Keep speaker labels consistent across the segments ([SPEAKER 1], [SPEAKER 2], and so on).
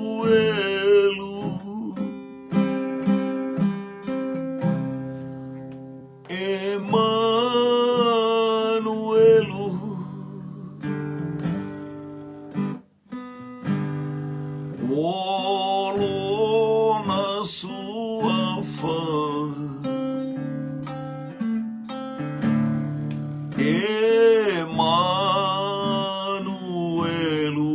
[SPEAKER 1] Emanuelu. Emanuelu. O lona suafa. Emanuelu.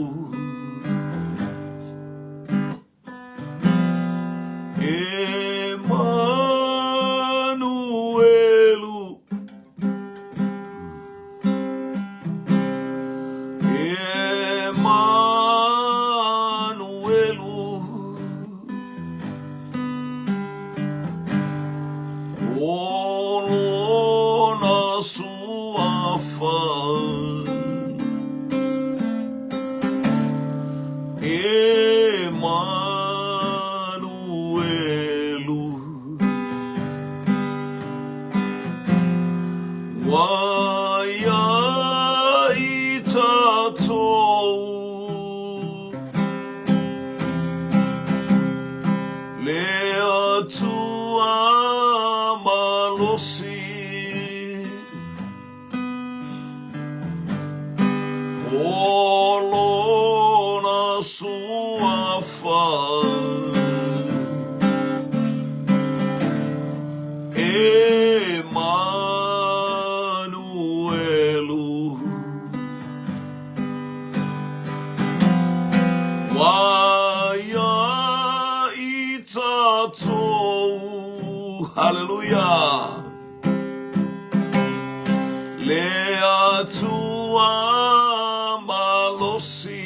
[SPEAKER 1] Emanuelu. Emanuelu. O lona suafa. Emanuelu. Ua ia i tatou. Le Atua malosi. O lona suafa. Emanuelu. Ua ia i tatou. Haleluia! Le Atua malosi.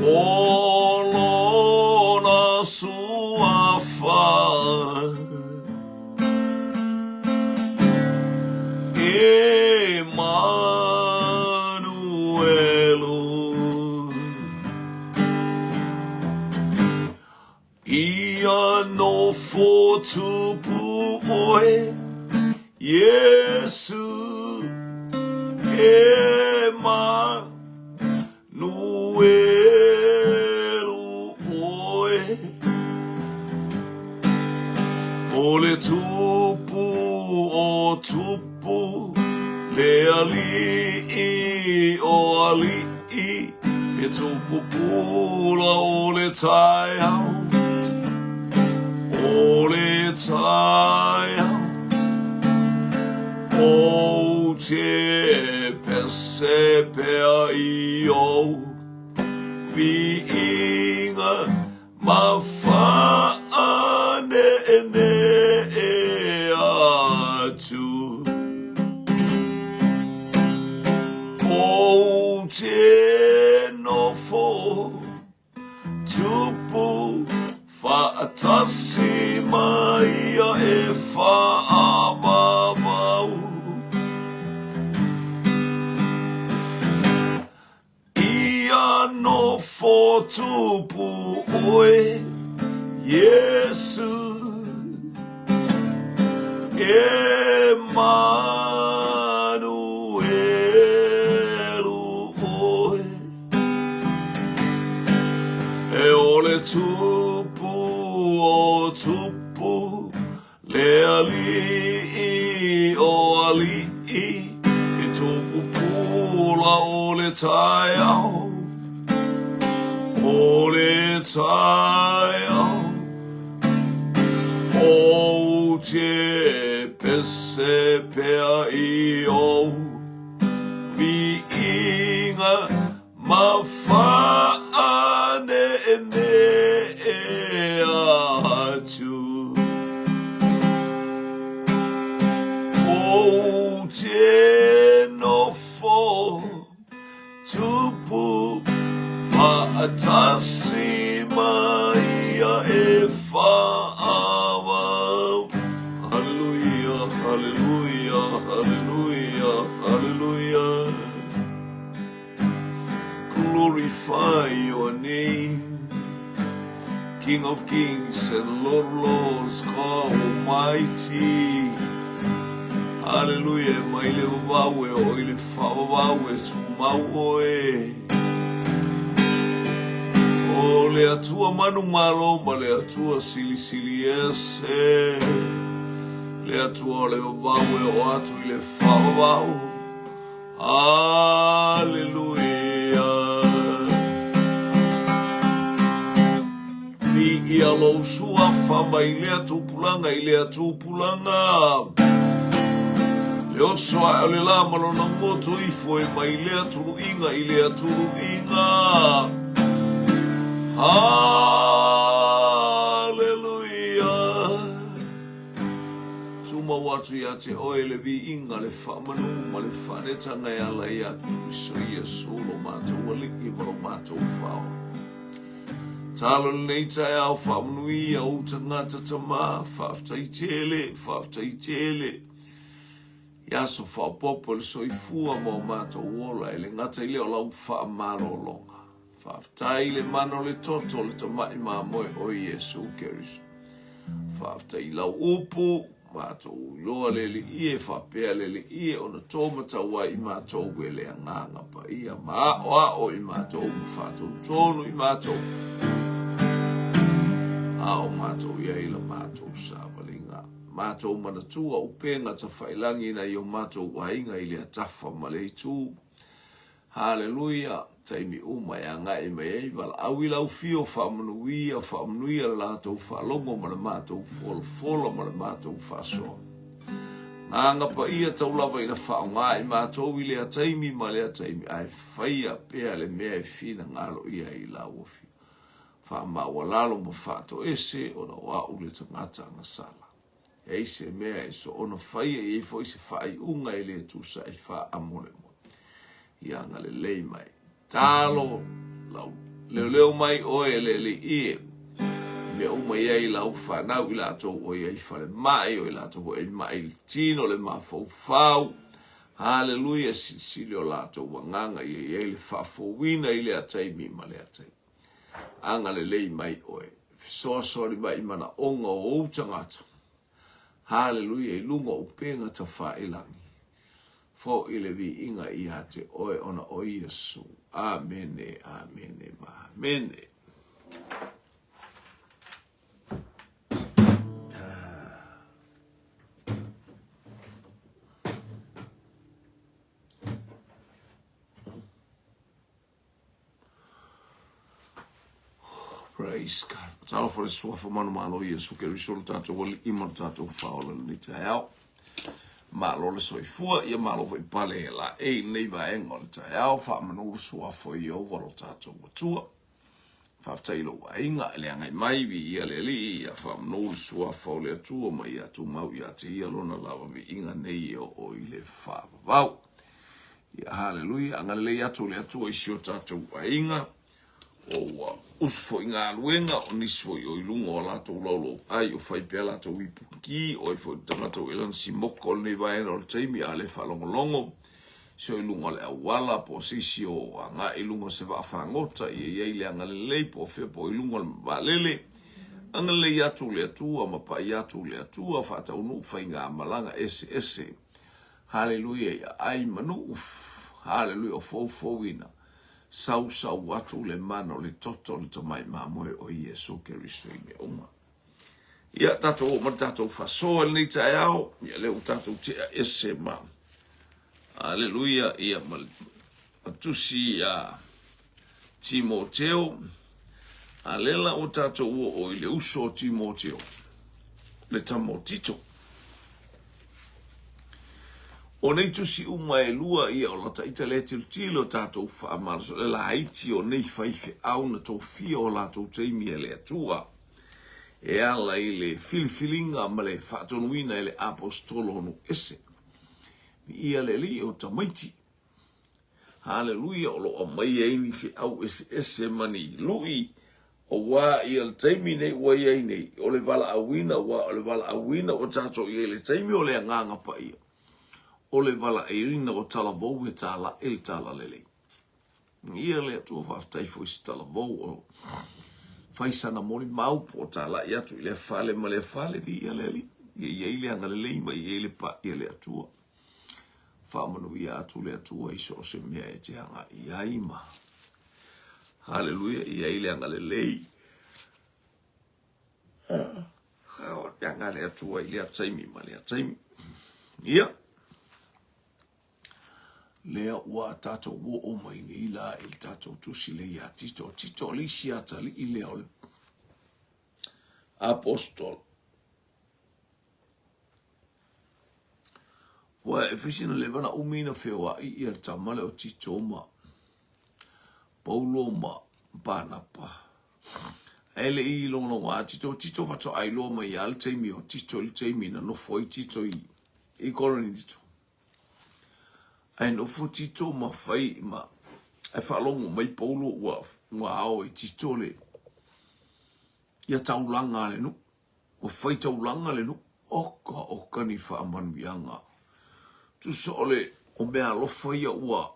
[SPEAKER 1] O lona suafa. Emanuelu. Ia nofo tupu ʻoe, Iesu, Emanuelu ʻoe. ʻO le tupu o tupu, le aliʻi o aliʻi, Ke tupu pula o le taeao, o le taeao, Ou te pese pea i ou viiga ma whaaneenee atu. Ou te nofo tupu whaatasi ma ia e whaavavau. Ia nofo tupu ʻoe, Iesu, Emanuelu ʻoe. E o le tupu o tupu, Le aliʻi o aliʻi, ke tupu pula o le taeao, o le taeao. Ou te pese pea i ou viiga ma whaaneenee atu. Ou te nofo tupu whaatasi ma ia e whaawau. Hallelujah, hallelujah, hallelujah, hallelujah. Glorify your name, King of kings and Lord of lords, God Almighty. Haleluia, e mai le vavau e oo i le faavavau e tumau oe. O le Atua manumalo ma le Atua silisili ese, le Atua o le vavau e oo atu i le faavavau. Haleluia. Viia lou suafa mai lea tupulaga i lea tupulaga. Le oso ae o le la ma lona goto ifo e mai lea tuluiga i lea tuluiga. Haleluia. Tumau atu ia te oe le viiga, le faamanu ma le faanetaga e ala ia Keriso Iesu lo matou Alii ma lo matou Faaola. Talo lenei taeao faamanuia ou tagata tama, faafetai tele, faafetai tele. I aso faaopoopo le soifua ma o matou ola e le gata i lea o lau faamalologa. Faafetai i le mana o le toto o le tamai mamoe o Iesu Keriso. Faafetai i lau upu, matou iloa le Alii e faapea le Alii ona tō matau ai i matou e le Agaga Paia ma aoao i matou ma faatonutonu i matou. A o matou i ai la matou savaliga. Matou manatua upega tafailangi nai o matou aiga i le atafa ma le itu. Haleluia! Taimi uma e agai mai ai, valaau i lau fio, faamanuia, faamanuia le latou faalogo ma le matou folafola ma le matou faasoa. Agaga paia tau lava ina faaaoga i matou i lea taimi ma lea taimi, ae faia pea le mea e finagalo i ai lau Afioga. Faamaualalo ma faatoese ona o au le tagata agasala. E ai se mea e soona faia, e i ai foi se faaiuga e le tusa ai faamolemole. Ia agalelei mai. Talo, lau leoleo mai oe e le Alii e, i mea uma i ai lau fanau i latou o i ai falemai, o i latou foi e mai i le tino, le mafaufau. Haleluia, silisili o latou agaga ia i ai le faafouina i lea taimi ma lea taimi. Agalelei mai oe. Fesoasoani mai i manaoga o ou tagata. Haleluia i luga o upega tafailangi. Foʻi le viiga ia te oe ona o Iesu. Amene, amene ma amene. Praise God. Talofa le suafa manumalo Iesu Keriso lo tatou Alii ma lo tatou Faaola lenei taeao. Malo le soifua, ia malo foi pale e la e i lenei vaega o le taeao, faamanu le suafa o Ieova lo tatou Atua. Faafetai i lou aiga e le agai mai, viia le Alii, ia faamanu le suafa o le Atua ma ia tumau ia te ia lona lava viiga nei e oo i le faavavau. Ia haleluia, agalelei atu le Atua i si o tatou aiga, o ua usu foi galuega, o nisi foi o i luga o latou laulou ai, o fai pea latou ipu ki, o ai foi le tagata ua i lana simoka o lenei vaega o le taimi, a le faalogologo, se o i luga o le auala, po o se isi o agai i luga o se vaa fagota, ia i ai le agalelei, po o fea, po o i luga o le vaalele, agalelei atu le Atua ma pai atu le Atua, faataunuu faigamalaga eseese. Haleluia i aai ma nuu, haleluia o foufouina, sausau atu le mana o le toto o le tamai mamoe o Iesu Keriso i mea uma. Ia, tatou oo ma le tatou faasoa i lenei taeao, ia lea ua tatou tea ese ma, haleluia, ia ma le tusi ia Timoteo, a lea la ua tatou oo i le uso o Timoteo, le tama o Tito. O nei tusi uma e lua ia o lata ita lea tilotilo tatou faamalosi le laiti o nei faifeau na tofia o latou taimi e le Atua e ala i le filifiliga ma le faatonuina e le aposetolo o Nuese. Viia le Alii o tamaiti. Haleluia, o lo o aumai ai ni feau eseese ma ni lui, aua ia le taimi nei ua i ai nei, o le valaauina, aua o le valaauina ua tatou i ai i le taimi o le Agaga Paia, o le valaauina o talavou e talai le talalelei. Ia le Atua faafetai foi i se talavou o fai sana molimau po o talai atu i lea fale ma lea fale, viia le Alii, ia i ai le agalelei ma ia i ai le pai a le Atua. Faamanuia atu le Atua i so o se mea e te agai ai ma Haleluia, i ai le agalelei. O te aga le Atua i lea taimi ma lea taimi. Ia, lea ua tatou oo mai nei la i le tatou tusi lea ia Tito. O Tito o le isi atalii lea o le apostol. Ua e fisi na leva na umi na feoai ia le tama lea o Tito ma Paulo ma Panapa. Ae le i logologo a Tito, Tito faatoa iloa mai lava le taimi o Tito i le taimi na nofo ai Tito i, i Korinito. Ae nofo Tito ma fai ma ae faalogo mai Paulo ua, ua ao e Tito le ia taulaga a le nuu. Ua fai taulaga le nuu. Oka oka ni faamanuiaga. Tusa o le o meaalofa ia ua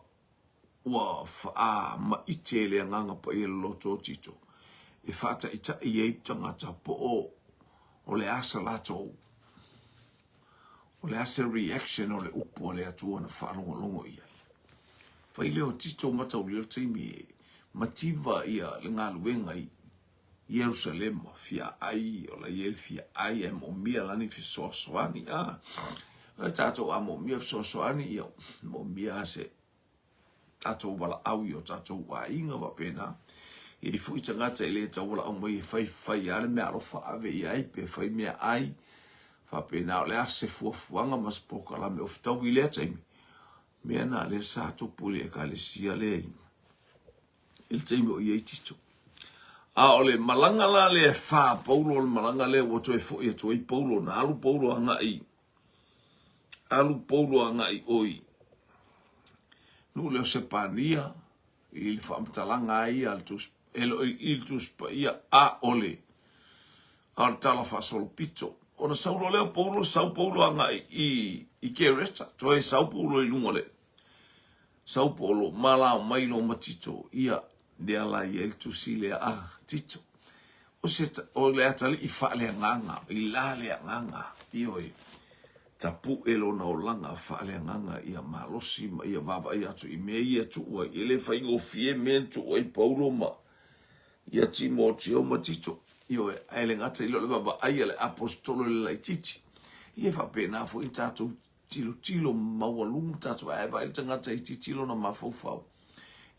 [SPEAKER 1] ua faamaite e le Agaga Paia le loto o Tito e faataitai ai tagata po o o le a sa latou o le a se reaction o le upu a le Atua na faalogologo i ai. Fai lea o Tito mataulia le taimi e mativa ia le galuega i Ierusalema, fia ai, o la i ai le fia ai, ae moomia la ni fesoasoani. A, o tatou a moomia fesoasoani, ia moomia se tatou valaau i o tatou aiga faapena. E i ai foi tagata e le tau valaau mai e fai fai lava le meaalofa ave i ai pe fai meaai faapena. O le a se fuafuaga ma se polokalame o fetaui i lea taimi, mea na lea sa tupu i le ekalesia lea i i le taimi o i ai Tito. A o le malaga la lea e fa a Paulo, o le malaga lea ua toe foi atu ai Paulo, na alu Paulo agai, alu Paulo agai oi, nuu lea o Sepania, i le faamatalaga ai ia le Tusi, e le o i le Tusi Paia, a o le, a o le Tala Faasolopito. Ona sau loa lea o Paulo, sau Paulo agai i, i Kereta, toe sau Paulo i luga o le, Sau Polo, ma lao mai lo ma Tito, ia, lea la i ai le tusi lea a Tito. O se, o le atalii faaleagaga, i la le agaga, ioe, tapu'e lona olaga faaleagaga ia malosi ma ia vaavaai atu i mea ia tuu ai. E le faigofie mea na tuu ai Paulo ma ia Timoteo ma Tito, ioe, ae le gata i lea o le vaavaai a le aposetolo i le laitiiti. Ia e faapena foi tatou tilotilo maualuga tatou ae vaai le tagata itiiti lona mafaufau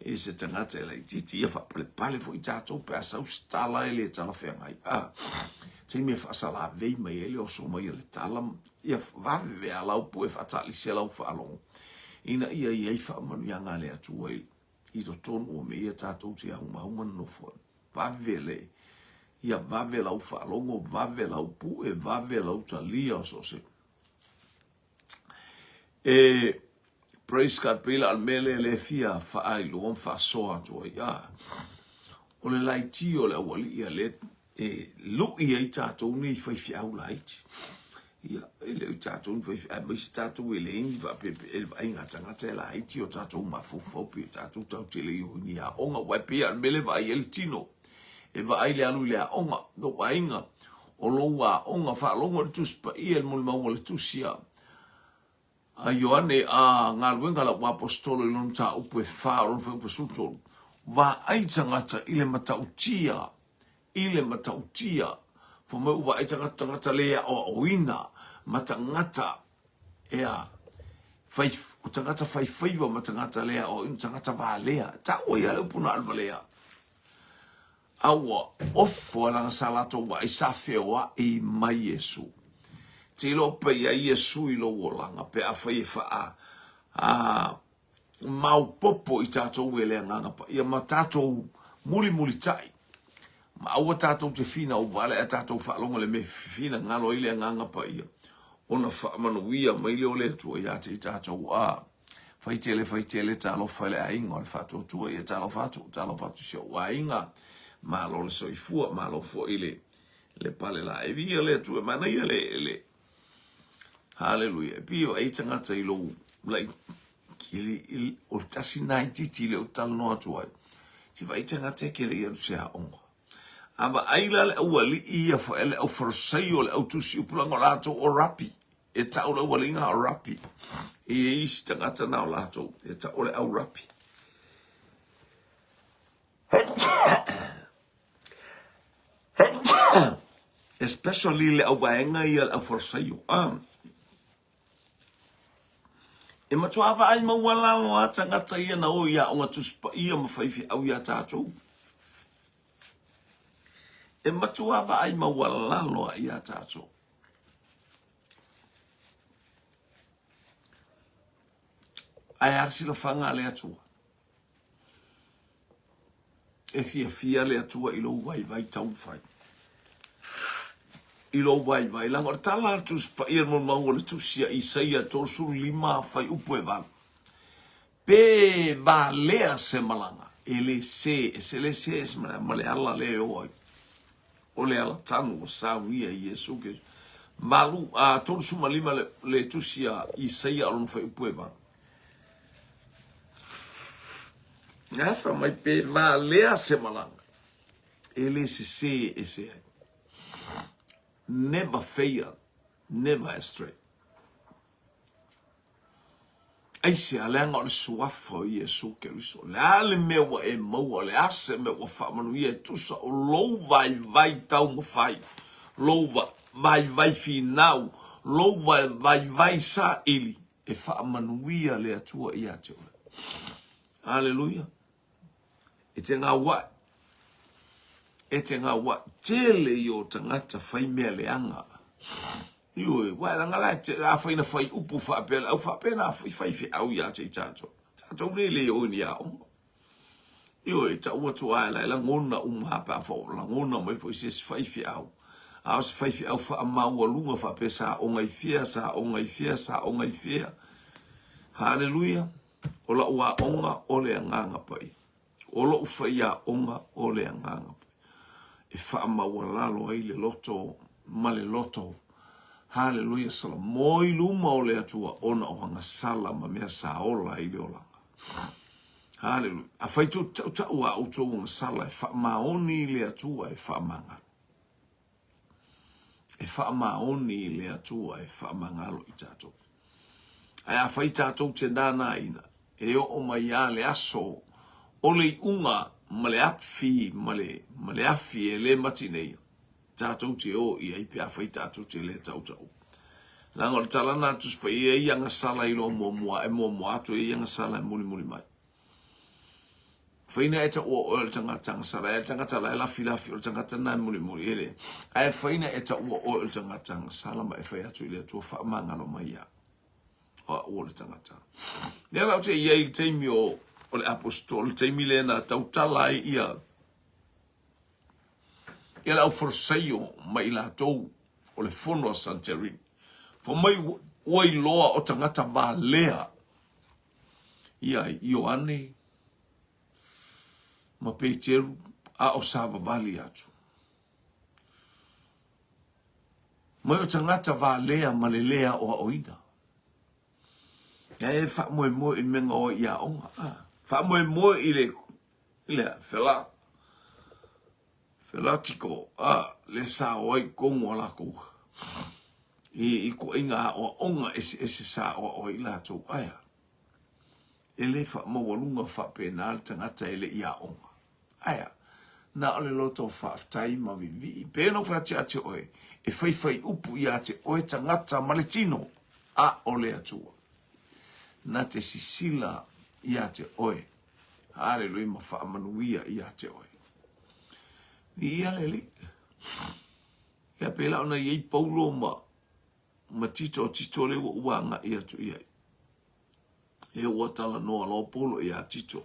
[SPEAKER 1] i se tagata e laitiiti ia faapalepale foi tatou pe a sau se tala e le talafeagai a taimi e faasalavei mai ai le oso mai a le tala ia vave vea lau pue faatalisi lau faalogo ina ia i ai faamanuiaga a le Atua i totonu o mea ia tatou te aumauma nonofo ai. Vave le ia vave lau faalogo, vave lau pue, vave lau talia o so o se E praise God pei la o le mea lea lea fia faailoa ma faasoa atu ai a o le laiti o le aualii a lea e lui ai tatou nei faifeau laiti ia e le o tatou ni faifeau aemaise tatou e leai ni faapea e le vaaiga a tagata e laiti o tatou mafaufau pe tatou tatou te le i o i ni aoga aua e pei lava o le mea lea e vaai ai le tino e vaai le alu i le aoga, lou aiga, o lou aoga, faalogo i le Tusi Paia i le molimau a le Tusi a a Ioane a galuega a lau aposetolo i lona mataupu e fa o lona fuaiupu 13, vaai tagata i le matautia, i le matautia, fai mai ua vaai tagata, tagata le aoaoina, ma tagata ea, fai, o tagata faifaiva ma tagata le aoaoina, tagata valea, tau ai lava le upu na o le valea. A ua ofo leaga sa latou vaai sa feoai mai Iesu. Te iloa pe i ai Iesu i lou olaga pe afai e faa a maopopo i tatou e le Agaga Paia ma tatou mulimulitai ma aua tatou te finau vale ae tatou faalogo i le mea e finagalo ai le Agaga Paia ona faamanuia mai lea o le Atua ia te i tatou a Faitele, faitele, talofa i le aiga o le Faatuatua, ia talofa atu, talofa atu i si ou aiga, malo le soifua, malo foi le, le pale laevi, ia le Atua, manaia le, le, haleluia, e pio ai tagata i lou, lai, i, o le tasi nā itiiti le o talanoa atu ai, ti vaai tagata e ke le i alu se aoga. A vaai la le aualii ia foi, le au Farisaio, le au tusi upulaga o latou o rapi, E tau le aualiga o Rapi. E i ai isi tagata na o latou, e ta o le au rapi. Especially le au vaega ia le au falasaio. Ah. E matua vaai maualalo a tagata ia na o i aoga Tusi Paia ma faifeau iā tatou. E matua vaai maualalo a iā tatou. Ae a le silafaga a le Atua? E fiafia le Atua i lou vaivai taumafai. I lou vaivai. Leaga o le tala a le Tusi Paia mo mau o le Tusi a Isaia 35 fuaiupu e 8. Pe valea se malaga, e le se, e se le se se malaga, ma le ala lea e o ai. O le ala tanu ua saunia e Iesu Keriso. Malu, a, 35 le, le Tusi a Isaia o lona fuaiupu e 8. Gafa mai pe valea se malaga, e le sesē ese ai. Never fail, never astray. Aisea, leaga o le suafa o Iesu Keriso. O le a le mea ua e maua, o le a se mea ua faamanuia e tusa o lou vaivai taumafai, lou vaivai finau, lou vaivai saili, e faamanuia le Atua ia te oe. Aleluia. E te gaua'i. E te gaua'i. Tele i o tagata fai mea leaga. Ioe, uae leaga la e te, afai na fai upu faapea le au faapena foi faifeau ia te i tatou. Tatou nei le o i ni aoga. Ioe, tau atu lava e la e lagona uma lava pe a fai lagona mai foi se isi faifeau. A o se faifeau faamaualuga faapea sa aoga i fea, sa aoga i fea, sa aoga i fea. Haleluia! O lau aoga o le Agaga Paia. O lou faiaoga o le Agaga Paia. E faamaualalo ai le loto ma le loto. Haleluia! Salamo i luma o le Atua ona o agasala ma mea sa ola ai le olaga. Haleluia! Afai tou te tautau a outou agasala e faamaoni i le Atua e faamagalo. E faamaoni i le Atua e faamagalo i tatou. Ae afai tatou te nānāina, e oo mai lava le aso o le iuga ma le afi ma le, ma le afi e le mati nei, tatou te o i ai pe afai tatou te le tautau. Leaga o le tala lena a Tusi Paia, e i ai agasala i lou muamua ae muamua atu e i ai agasala e mulimuli mai. Faina e taua oe o le tagata agasala, e le tagata la e lafilafi o le tagata lena e mulimuli e le. Ae faina e taua oe o le tagata agasala ma e fai atu i le Atua faamagalo mai ia. O au o le tagata. Lea la ou te i ai i le taimi o, o le apostolo, le taimi lea na tautala ai ia ia le aufarisaio ma i latou o le fono a Santerini. Fai mai ua iloa o tagata valea ia Ioane ma Peteru a o savavali atu. Mai o tagata valea ma le lē aoaoina. E faamoemoe i le mea na o ai i aoga. Ah, faamoemoe i le, i le fela, felatiko, ah, le sa o ai i totonu o latou i, i ituaiga aoaoga eseese sa aoao ai i latou. Ae a? E le faamaualuga faapena le tagata e le i aoga. Ae a? Na o le loto faafetai ma vivii. Pe na ou fai atu ia te oe, e faifai upu ia te oe tagata ma le tino, a o le Atua. Na te sisila ia te oe. Haleluia ma faamanuia ia te oe. Viia le Alii. Ia pēlā ona i ai Paulo ma, ma Tito, o Tito lea ua ou agai atu i ai. E ua talanoa loa Paulo iā Tito.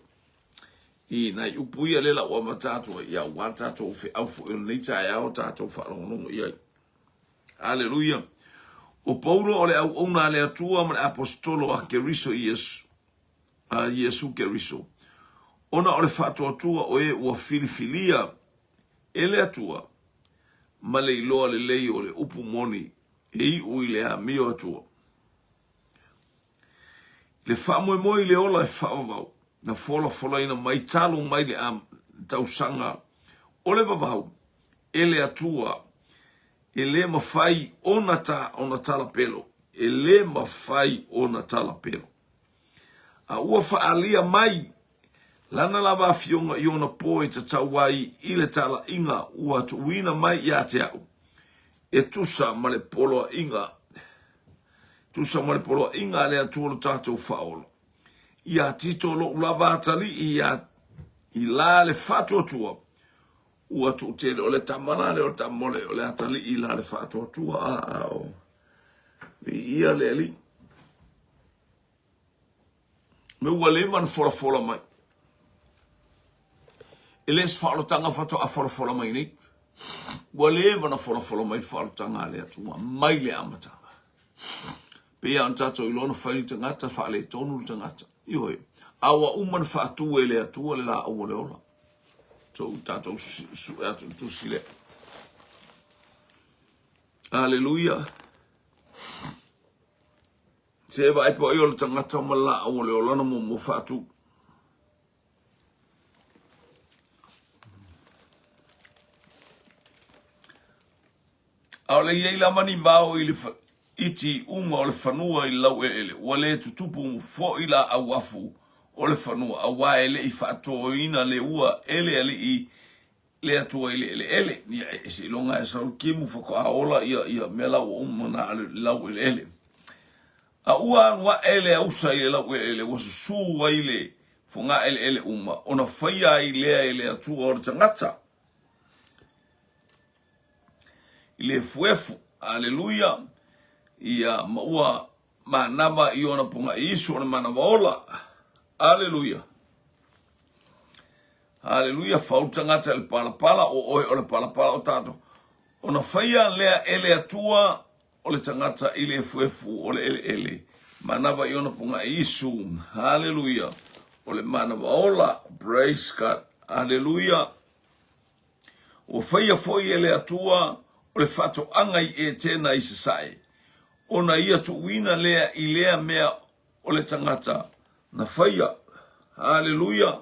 [SPEAKER 1] I nai upu ia lea la ua amata atu ai, ia aua tatou feau foi o lenei taeao tatou faalogologo i ai. Aleluia. O Paulo o le auauna a le Atua ma le aposetolo a Keriso Iesu, a Iesu Keriso, ona o le faatuatua o e ua filifilia e le Atua ma le iloa lelei o le upu moni e iu i le amio Atua. Le faamoemoe i le ola e faavavau, na folafolaina mai talu mai le tausaga o le vavau e le Atua, e le mafai ona ta ona talapelo. e lē mafai ona talapelo. A ua faaalia mai Lana lava afioga i ona po e tatau ai i le talaiga ua tuuina mai ia te au, e tusa ma le poloaiga, tusa ma le poloaiga a le Atua lo tatou Faaola. Ia Tito lou lava atalii ia i la le faatuatua, ua tuutele o le tama la lea o le tama o le, o le atalii i la le faatuatua, a, a, o, viia le Alii. Me ua leva ona folafola mai. E le o se faaolataga faatoa folafola mai nei. Ua leva ona folafola mai le faaolataga a le Atua mai le amataga. Pei lava ona tatou iloa na fai le tagata, faaletonu le tagata. Ioe. A ua uma ona faatu e le Atua le laau o le ola. So, tatou sue atu le tusi lea. Aleluia. Se vaai po ai o le tagata ma le laau o le ola na muamua faatu. Aole i ai lava ni vao i le iti uma o le fanua i le laueleele, ua le tutupu foi laau afu o le fanua, auā e le i faatoina le ua e le Alii le Atua i le eleele. Ia, e seiloga e sau le timu faatoa ola ia, ia mea la ua uma na le laueleele. A ua alu ae le ausa i le laueleele, ua susū ai le fogaeleele uma, ona faia ai lea e le Atua o le tagata i le efuefu. Aleluia! Ia, ma ua manava i ona pogai isu o le manava ola. Aleluia! Haleluia, fau le tagata i le palapala, o oe o le palapala o tatou. Ona faia lea e le Atua o le tagata i le efuefu o le eleele, manava i ona pogai isu. Haleluia, o le manava ola. Praise God. Haleluia. Ua faia foi e le Atua o le faatoaga i Etena i Sasae, ona ia tuuina lea i lea mea o le tagata na faia. Haleluia!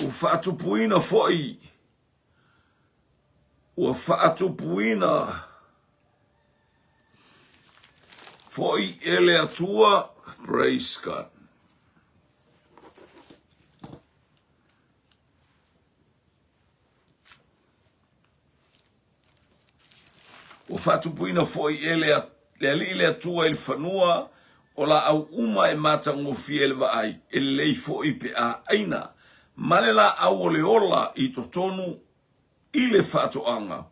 [SPEAKER 1] Ua faatupuina foi, ua faatupuina foi e le Atua, praise God. Ua faatupuina foi e le, le Alii le Atua i le fanua o laau uma e matagofie i le vaai, e lelei foi pe a aina, ma le laau o le ola i totonu i le faatoaga,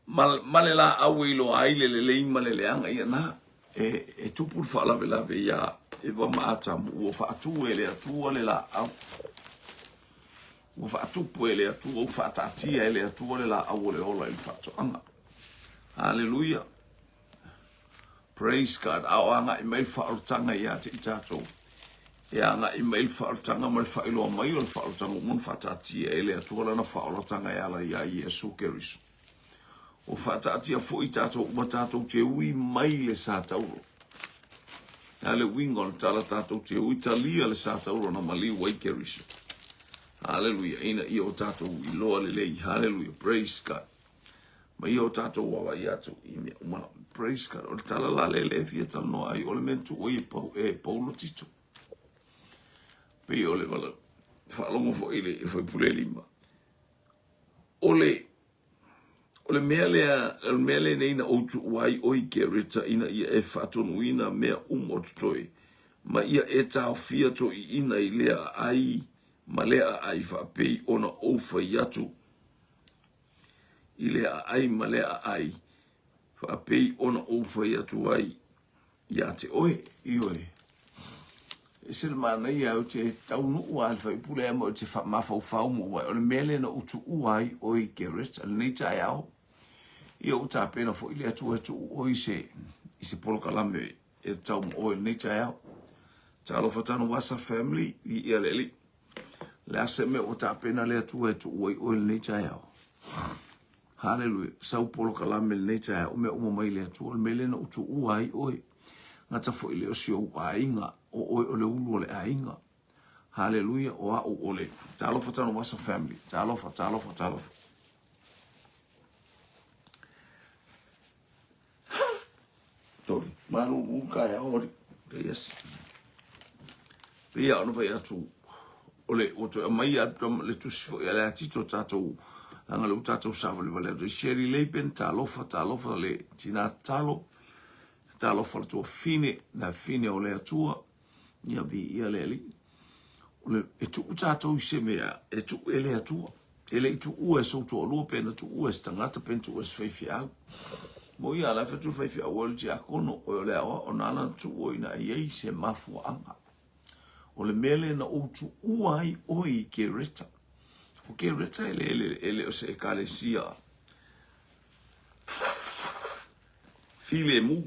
[SPEAKER 1] ma, ma le laau e iloa ai le lelei ma le leaga. Ia na, e, e tupu le faalavelave iā Eva ma Atamu, ua faatu e le Atua le laau. Ua faatupu e le Atua, ua faataatia e le Atua le laau o le ola i le faatoaga. Haleluia. Praise God. A o agai mai le faaolataga ia te i tatou. E agai mai le faaolataga ma le faailoa mai o le faaolataga ua uma ona faataatia e le Atua lana faaolataga e ala iā Iesu Keriso. Ua faataatia foi tatou uma tatou te ui mai le sa tauro. A le uiga o le tala tatou te ui talia le sa tauro na maliu ai Keriso. Haleluia. Ina ia o tatou iloa lelei. Haleluia. Praise God. Ma ia o tatou vaavaai atu i mea uma. Praise God. O le tala la le le fia talanoa ai o le mea na tuu ai e Pau, e Paulo Tito. Pei o le vala faalogo foi i le faipule lima. O le O le mea lea, o le mea lenei na ou tuua ai oe i Kereta ina ia e faatonuina mea uma o totoe, ma ia e taofia toeaiina i lea aai ma lea aai faapei ona ou fai atu i lea aai ma lea aai faapei ona ou fai atu ai ia te oe. Ioe. E ese le manaia, ou te taunuu lava i le faipule ae ma ou te mafaufau muamua ai, o le mea lea na ou tuua ai oe i Kereta lenei taeao. Ia ua tapena foi le Atua e tuu oe i se, i se polokalame e tatau ma oe lenei taeao. Talofa Tanuvasa family, viia le Alii. Le a se mea ua tapena le Atua e tuu ai oe lenei taeao. Haleluia. Sau polokalame lenei taeao, o mea uma mai le Atua, o le mea lea na ou tuua ai oe. Gata foi lea o si ou aiga, o oe o le ulu o le aiga. Haleluia, o au o le Talofa Tanuvasa family. Talofa, talofa, talofa. Toli, malulu taeao alii. Yes. Pei lava ona fai atu, o le, ua toe aumai le tusi foi a le atito tatou, leaga lea ua tatou savalivali atu ai. Shirley Laban, talofa, talofa le tina tatalo, talofa le tuafafine, le afafine o le Atua, ia viia le Alii. O le, e tuu tatou i se mea, e tuu e le Atua. E le i tuua e sou toalua pe na tuua e se tagata pe na tuua e se faifeau. Mo ia la fatu faifeau o le tiakono o le aoao na ala na tuua ina i ai se mafuaaga. O le mea lea na ou tuua ai oe i Kereta. O Kereta e le, e le o se ekalesia filemu.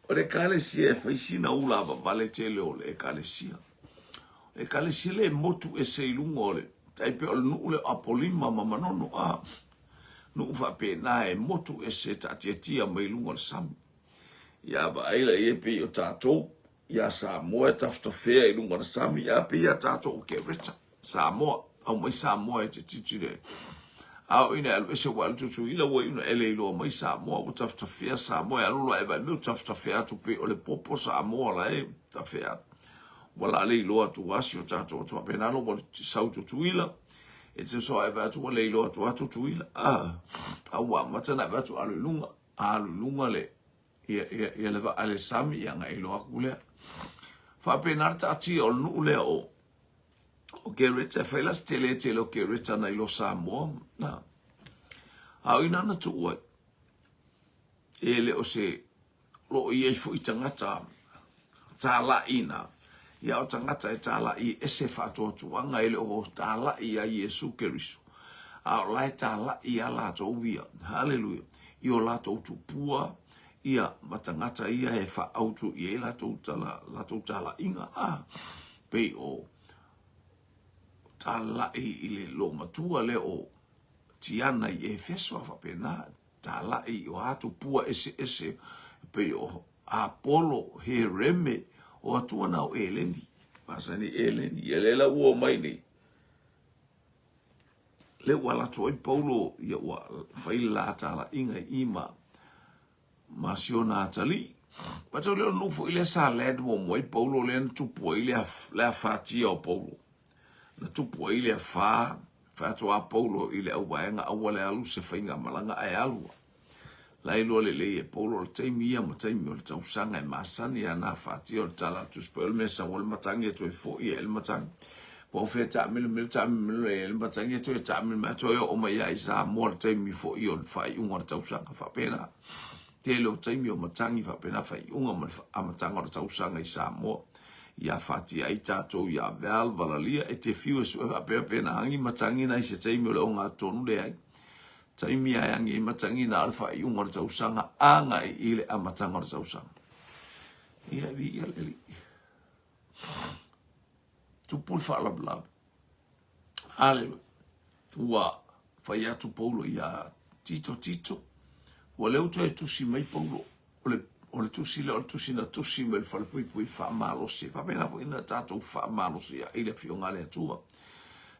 [SPEAKER 1] O le ekalesia e fai sina ula vavale tele o le ekalesia. O le ekalesia le motu ese i luga o le tai pei o le nuu lea o Apolima ma Manono a nuu faapena e motu ese e taatiatia mai i luga o le sami. Ia vaai la i ai pei o tatou ia Samoa e tafetafea i luga o le sami a pei ia tatou o Kereta. Samoa, aumai Samoa e te tilotilo ai. A oo ina e alu ese ua alu Tutuila ua iu ina e le iloa mai Samoa ua tafetafea Samoa e alu loa e vaai mai ua tafetafea atu pei o le popo Samoa la e tafea atu. Ua la le iloa atu a si o tatou atu faapena loa ua sau Tutuila e te soa e vaai atu ua le iloa atu a Tutuila. A ua amata ona vaai atu alu i luga, alu i luga le ia, ia, ia le vaa le sami ia ona e iloa atu lea. Faapena le taatia o le nuu lea o O Kereta, e fai la se tele tele o Kereta nai lo Samoa. Na. A o ina na tuu ai, e le o se lo o i ai foi tagata tāla'i na, ia o tagata e tāla'i e ese faatuatuaga e le o tāla'i ia Iesu Keriso. A o la e tāla'i a latou ia, haleluia, i o latou tupua, ia, ma tagata ia e faaautu i ai latou tala, latou tāla'iga. Ah, pei o talai i le loomatua lea o Tiana i Efeso a faapena, talai o a tupua eseese pei o Apolo, Hereme, o atua na o Eleni. Masani Eleni, ia lea la ua omai nei. Lea ua alu atu ai Paulo, ia ua fai le la talaiga i ma ma si ona atalii. Matau lea o le nuu foi lea sa land muamua ai Paulo lea na tupu ai le afatia o Paulo. Na tupu ai le afa, fai atu a Paulo i le auvaega aua le alu se faigamalaga ae alu. La iloa lelei e Paulo o le taimi ia ma taimi o le tausaga e masani a na afatia o le tala a le Tusi Paia o le mea sau ai le matagi e toe foi ai le matagi. Po o fea taamilomilo taamilomilo ai le matagi e toe taamilo mai toe oo mai lava i Samoa le taimi foi o le faaiuga o le tausaga faapena. Tele o taimi o matagi faapena faaiuga ma le amataga o le tausaga i Samoa. Ia fatia ai tatou ia Val Valalia e te fiu e sue faapea pe na agi matagi na i se taimi o le ogatotonu leai. Taimi e agi ai matagi na o le faaiuga o le tausaga agai i le amataga o le tausaga. Ia viia le Alii. Tupu le faalavelave. Aleluia. Ua fai atu Paulo iā Tito, Tito, ua lea ua toe tusi mai Paulo. O le, o le tusi lea o le tusi na tusi mai le falepuipui faamalosi. E faapena foi na tatou faamalosi ai le afioga a le Atua.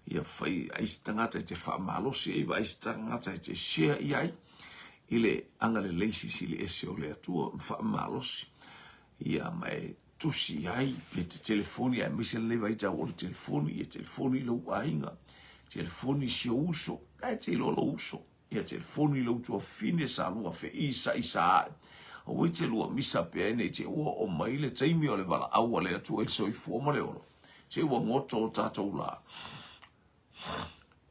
[SPEAKER 1] Ia fai ai se tagata e te faamalosi ai, vaai se tagata e te share i ai i le agalelei silisili ese o le Atua ma faamalosi. Ia ma e tusi ai pe te telefoni aemaise lenei vaitau o le telefoni, ia telefoni i lou aiga, telefoni i si ou uso, ae te iloa lou uso, ia telefoni i lou tuafafine sa lua feisai sa ae. Aua e te lua misa pea nei te ua oo mai le taimi o le valaau a le Atua i le soifua ma le ola, se ua goto o tatou lā.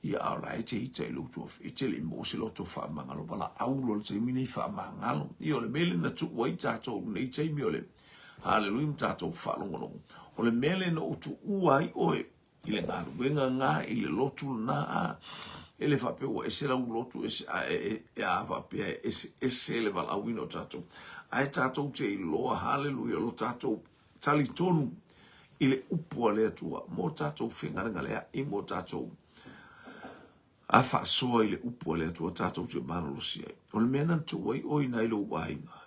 [SPEAKER 1] Ia a o la e te ita i lou tua, e te le i maua se loto faamagalo, valaau loa le taimi nei faamagalo. Ia o le mea lea na tuu ai tatou i lenei taimi o le Haleluia ma tatou faalogologo. O le mea lea na ou tuua ai oe i le galuega lena, i le lotu lena, a e le faapea ua ese lau lotu ese, a e, e, a faapea e ese, ese le valaauina o tatou. Ae tatou te iloa, haleluia, lo tatou talitonu i le upu a le Atua mo tatou fegalegaleaʻi, mo tatou a faasoa i le upu a le Atua tatou te malolosi ai. O le mea na tuu ai oe i lou aiga.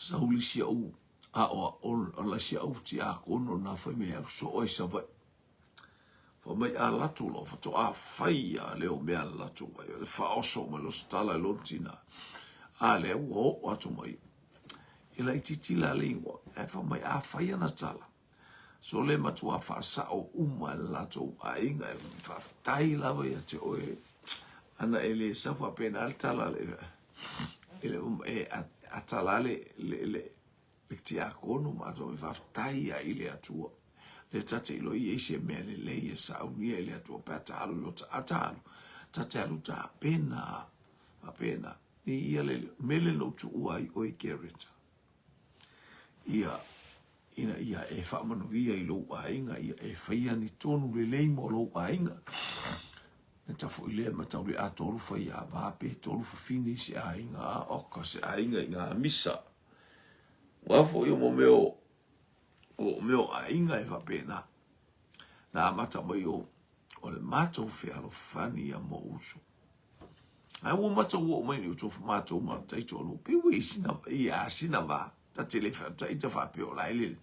[SPEAKER 1] Sau le isi au aoao, o le isi au tiakono na fai mai alu soo ai Savaii. Fai mai a latou loa faatoa fai a lea o mea a le latou ai, o le faaoso mai loa o se tala i lona tina, a lea ua oo atu mai i laitiiti la le igoa, ae fai mai a fai ana tala, sole matua faasao uma e le latou aiga, e faafetai lava ia te oe, ana e le sau faapena le tala e e atala le le le le tiakono ma ato e faafetai ai i le Atua. Le ta te iloa i ai se mea lelei e saunia i le Atua pe a ta alu i lo ta ata alu, ta te alu tapena faapena. I ia le mele na ou tuua ai oe Gerrit. Ia ina ia e faamanuia i lou aiga, ia e faia ni tonu lelei mo lou aiga. E ta foi lea ma tau le a tolu faiava pe tolu fafine i se aiga, a oka se aiga i ngā misa. Aua foi o mea o, o mea o aiga e faapena. Na amata mai o, o le matou fealofani ia mou uso. Ae ua matou oo mai nei o tofu matou ma taitoalua, pe ua i sina, i a sina vā, ta te le wha, ita whaapea o la ele.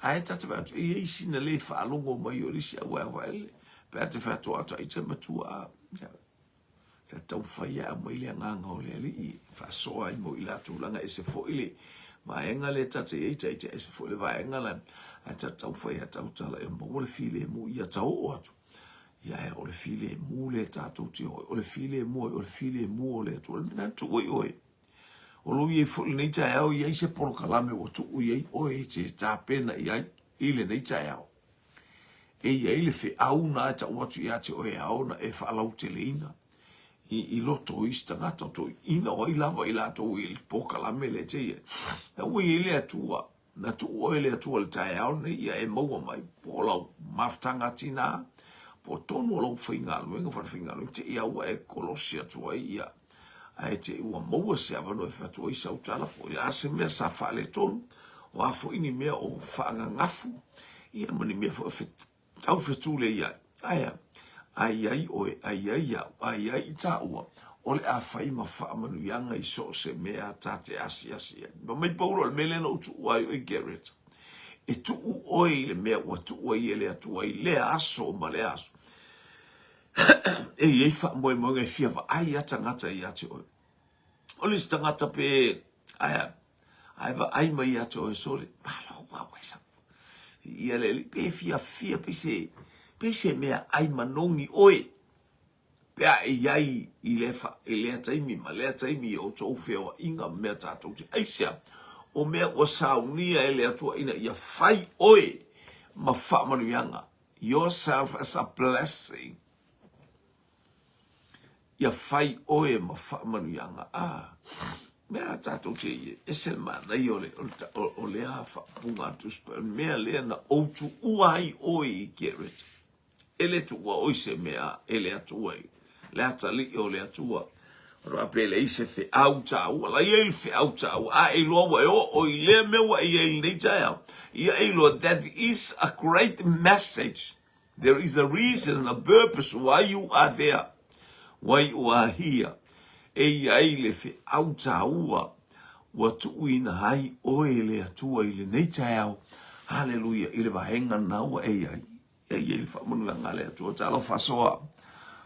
[SPEAKER 1] Ae ta te wha, i ei sina le whaalongo mai o lisi au ai whaele, pe a te whaatoa atu ai te matua a, Kia taumafai e aumai le agaga o le Alii e faasoa ai mo i latou leaga ese foi le vaega lea ta te i ai taita ese foi le vaega la ae ta taumafai a tautala e maua le filemu ia ta oo atu ia ae o le filemu lea tatou te o ai o le filemu ai o le filemu o le Atua le mea lena na tuu ai oe o lou i ai foi lenei taeao i ai se polokalame ua tuu i ai oe e te tapena i ai i lenei taeao E i ai le feau na e tau atu ia te oe e ao ona e faalauteleina i, i loto o isi tagata, o toeaiina, o ai lava i latou i le polokalame lea e te i ai. Na ua i ai le Atua, na tuu oe e le Atua i le taeao lenei ia e maua mai, po o lau mafutaga tina, po o tonu o lau faigaluega, falefaigaluega, te i a ua e kolosi atu ai ia, ae te i ua maua se avanoa e fai atu ai sau tala, po o le a se mea sa faaletonu, o a foi ni mea o faagagafu, ia ma ni mea foi o taufetule i ai. Ae a? A i ai oe, a i ai au, a i ai i tāua, o le a fai ma faamanuiaga i so o se mea ta te asiasi ai. Fai mai Paulo, o le mea lea na ou tuua ai oe Gerrit, e tuu oe i le mea ua tuu ai e le Atua i lea aso ma lea aso. E i ai faamoemoega e fia vaai a tagata ia te oe. O le isi tagata pe ae ae vaai mai ia te oe sole, malo ua ua sa. Ia le pe fiafia pe se pe se mea ai manogi oe. Pe a e i ai i le fa, i lea taimi ma lea taimi i o outou feoaiga ma mea tatou te aisea, o mea ua saunia e le Atua ina ia fai oe ma faamanuiaga yourself as a blessing. Ia fai oe ma faamanuiaga. Ah, mea a tatou te i e ese le manaia o le, o le, o, o lea faaupuga a le Tusi Paia, o le mea lea na ou tuua ai oe i Kereta. E le tuua oe i se mea e le Atua i le atalii o le Atua. Ona faapea e leai se feau taua. La i ai le feau taua. A e iloa ua e oo i lea mea ua e i ai i lenei taeao, ia e iloa that is a great message. There is a reason and a purpose why you are there, why you are here. E i ai le feau taua ua tuuina ai oe e le Atua i lenei taeao, haleluia, i le vaega lena ua e i ai. Ia i ai le faamanuiaga a le Atua. Talofa soa,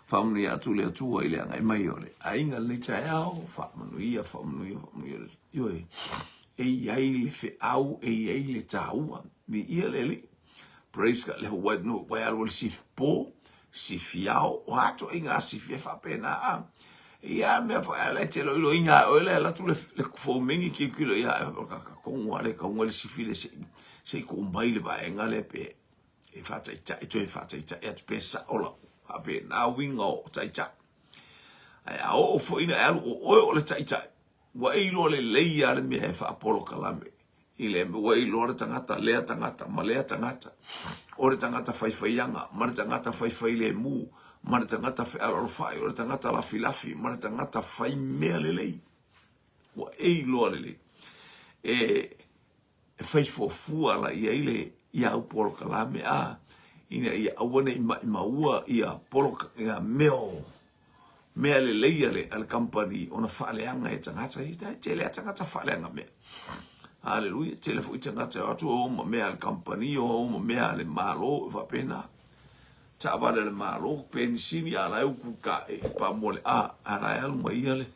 [SPEAKER 1] faamanuia atu le Atua i le agai mai o le aiga i lenei taeao, faamanuia, faamanuia, faamanuia. Ioe, e i ai le feau, e i ai le taua. Viia le Alii. Praise God. Le ua no ua alu le sifi po, sifi ao, o a toaiga sifi e faapena a. Ia mea foi ala e te loiloiga ai oe le ala atu le le fomengi kilokilo ia e ka ka kongu ale kaunga le sifi le se se i tuu mai le vaega le pe e faataitai toe faataitai atu pe sao lau faapena uiga o taitai. Ae a oo foi ina e alu o oe o le taitai, ua e iloa lelei lava le mea e faapolokalame i le ua e iloa le tagata, lea tagata ma lea tagata, o le tagata faifaiaga ma le tagata faifailemu ma le tagata fealoalofai, o le tagata lafilafi ma le tagata faimea lelei. Ua e iloa lelei. E e fai fuafua la i ai le ia au polokalame a ina ia aua ne i maʻimaua ia poloka ia mea o mea lelei a le a le kamupani ona faaleaga e tagata ia e tele a tagata faaleaga mea. Haleluia, tele foi tagata e o atu o ma mea a le kamupani o ma mea a le Malo e faapena. Taavale a le Malo, penisini a la e uku ka e pa mo le a, a la e alu mai ia le,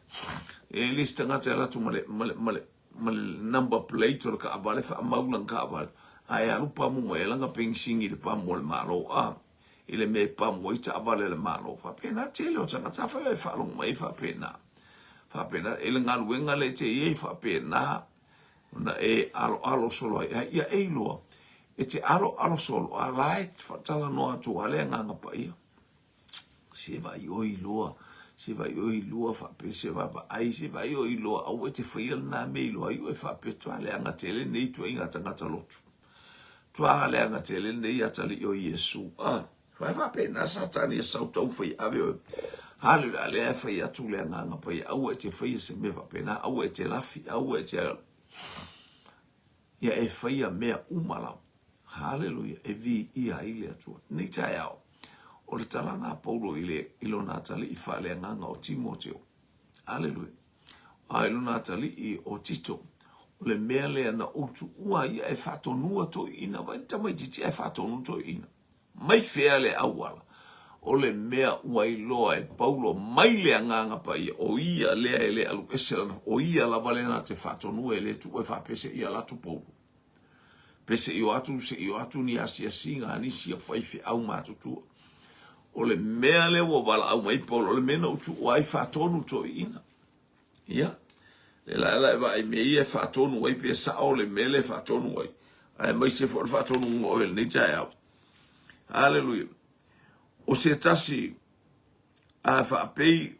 [SPEAKER 1] e le se tagata e alu atu ma le, ma le, ma le, ma le number plate o le kaavale faamau lana kaavale, ae alu pamu mai ai lana penisini i le pamu a le Malo, a, i le mea e pamu ai taavale a le Malo. Faapena tele o tagata, afai e faalogo mai e faapena, faapena, e le galuega lea e te i ai faapena, ona e aloalo solo ai, ai ia e iloa, e te aloalo solo, a la e faatalanoa atu a le Agaga Paia. Se vaai oe iloa, se vaai oe iloa faapea se vaavaai, se vaai oe iloa, aua e te faia lena mea iloa ai oe faapea toa leaga tele nei ituaiga tagata lotu. Toa leaga tele nei atalii o Iesu. Ah, Vai faapena Satani e sau tau fai ave oe. Haleluia, a lea e fai atu le Agaga Paia, aua e te faia se mea faapena, aua e te lafi, aua e te ia e faia mea uma lava. Haleluia, e viia ai le Atua. Nei taeao, o le tala na Paulo i le i lona atalii faaleagaga o Timoteo. Haleluia. A i lona atalii o Tito, o le mea lea na ou tuua ia e faatonua toeaiina, vaai le tamaitiiti ae faatonu toeaiina. Mai fea le auala? O le mea ua iloa e Paulo mai le Agaga Paia, o ia lea e le alu ese lana, o ia lava lea na te faatonua e le tuu e faapea se i ala atu Paulo. Pe se i o atu, se i o atu ni asiasiga a nisi o faifeau matutua. O le mea lea ua valaau mai Paulo, o le mea na ou tuua ai faatonu toeaiina. Ia, le la la e vaai mea ia e faatonu ai pe sao le mea lea e faatonu ai. Aemaise foi o le faatonuga o oe i lenei taeao. Aleluia. O se tasi a faapei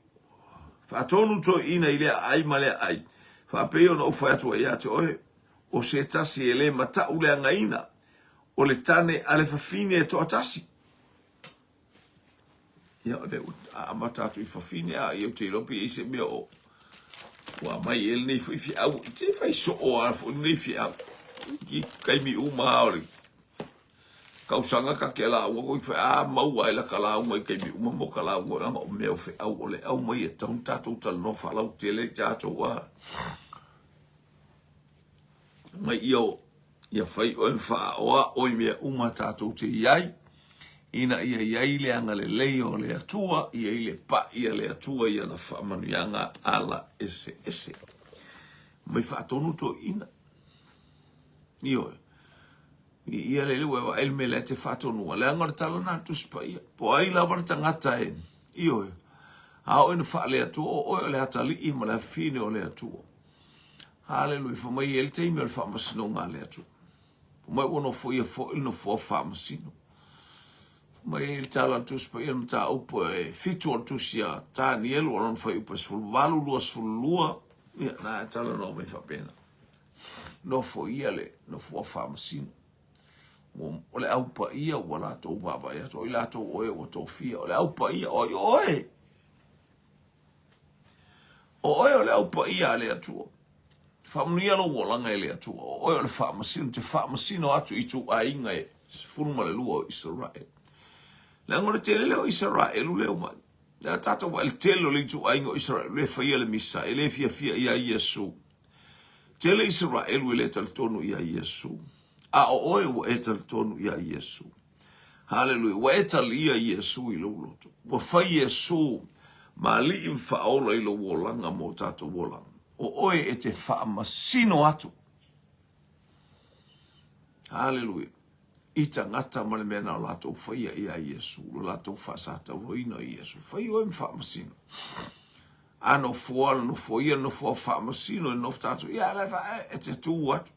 [SPEAKER 1] faatonu toeaiina i lea ai ma lea ai, faapei ona ou fai atu ai ia te oe, o se tasi e le matau leagaina, o le tane a le fafine e toatasi. Ia, o lea ua amata atu i fafine, a ia ou te iloa pe i ai se mea o ua aumai ai lenei foi feau. I te fai soo lava foi lenei feau. I taimi uma lava o le tausaga ta te lauga koe fai, a maua ai lata lauga i taimi uma mo ka lauga leaga o mea o feau o le aumai e tatau ona tatou talanoa faalautele ai tatou a. Mai ia o Ia fai oe ma faaoao i mea uma tatou te i ai, ina ia i ai le agalelei o le Atua, i ai le pai a le Atua i ana faamanuiaga ala eseese. Mai faatonu toeaiina. Ioe. I ia le ua e vaai le mea lea te faatonua, leaga o le tala lena a le Tusi Paia. Po o ai lava le tagata e, ioe, a oo ina faale-Atua, o oe o le atalii ma le afafine o le Atua. Haleluia, fai mai e i ai le taimi o le faamasinoga a le Atua. Fai mai ua nofoia foi le nofoa faamasino. Fai mai e i le tala a le Tusi Paia le mataupu e fitu o le tusi a Tanielu o lona fuaiupu e 18, 22, ia, na e talanoa mai faapena. Nofoia le nofoa faamasino. O le au paia ua latou vaavaai atu, o i latou o e ua tofia, o le au paia, o ai oe? O oe o le au paia a le Atua. Faamanuia lou olaga e le Atua. O oe o le faamasino, te faamasino atu i ituaiga e 12 o Isaraelu. Leaga o le tele lea o Isaraelu lea omai. Lea tatou vaai le tele o le ituaiga o Isaraelu e faia le misa, e le fiafia ia Iesu. Tele Isaraelu e le talitonu ia Iesu. A o oe ua e talitonu ia Iesu. Haleluia. Ua e talia Iesu i lou loto. Ua fai Iesu ma alii ma faaola i lou olaga mo tatou olaga. O oe e te faamasino atu. Haleluia. I tagata ma le mea na o latou faia ia Iesu, lo latou faasatauaina o Iesu. Fai oe ma faamasino. A nofoa, nofoia, nofoa faamasino e nofo tatou. Ia, la e faa, e te tū atu.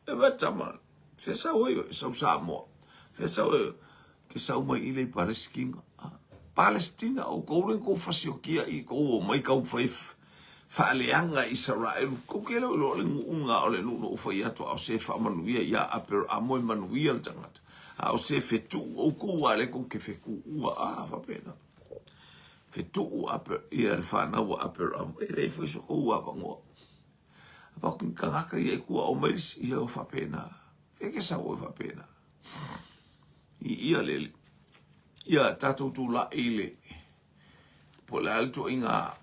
[SPEAKER 1] E vai tama, fea sau ai oe, sau Samoa. Fea sau ai oe, ke sau mai i lei Palesitina. Palesitina, o kou le kou fasiokia i kou o mai kau fai faaleaga Isaraelu. Kou ke leo iloa le nu'uga o le nu'u no fai atu a o se faamanuia ia Aperamo e manuia le tagata. A o se fetu'u oukou a le kou ke fetu'ua a faapena. Fetu'u Aper ia le fanau a Aperamo. E leai foi so kou avanoa. Avatu i tagata ia i tua o mai ia o faapena. E ke sau e faapena. I ia le ia tatou tula'i le po o le a le ituaiga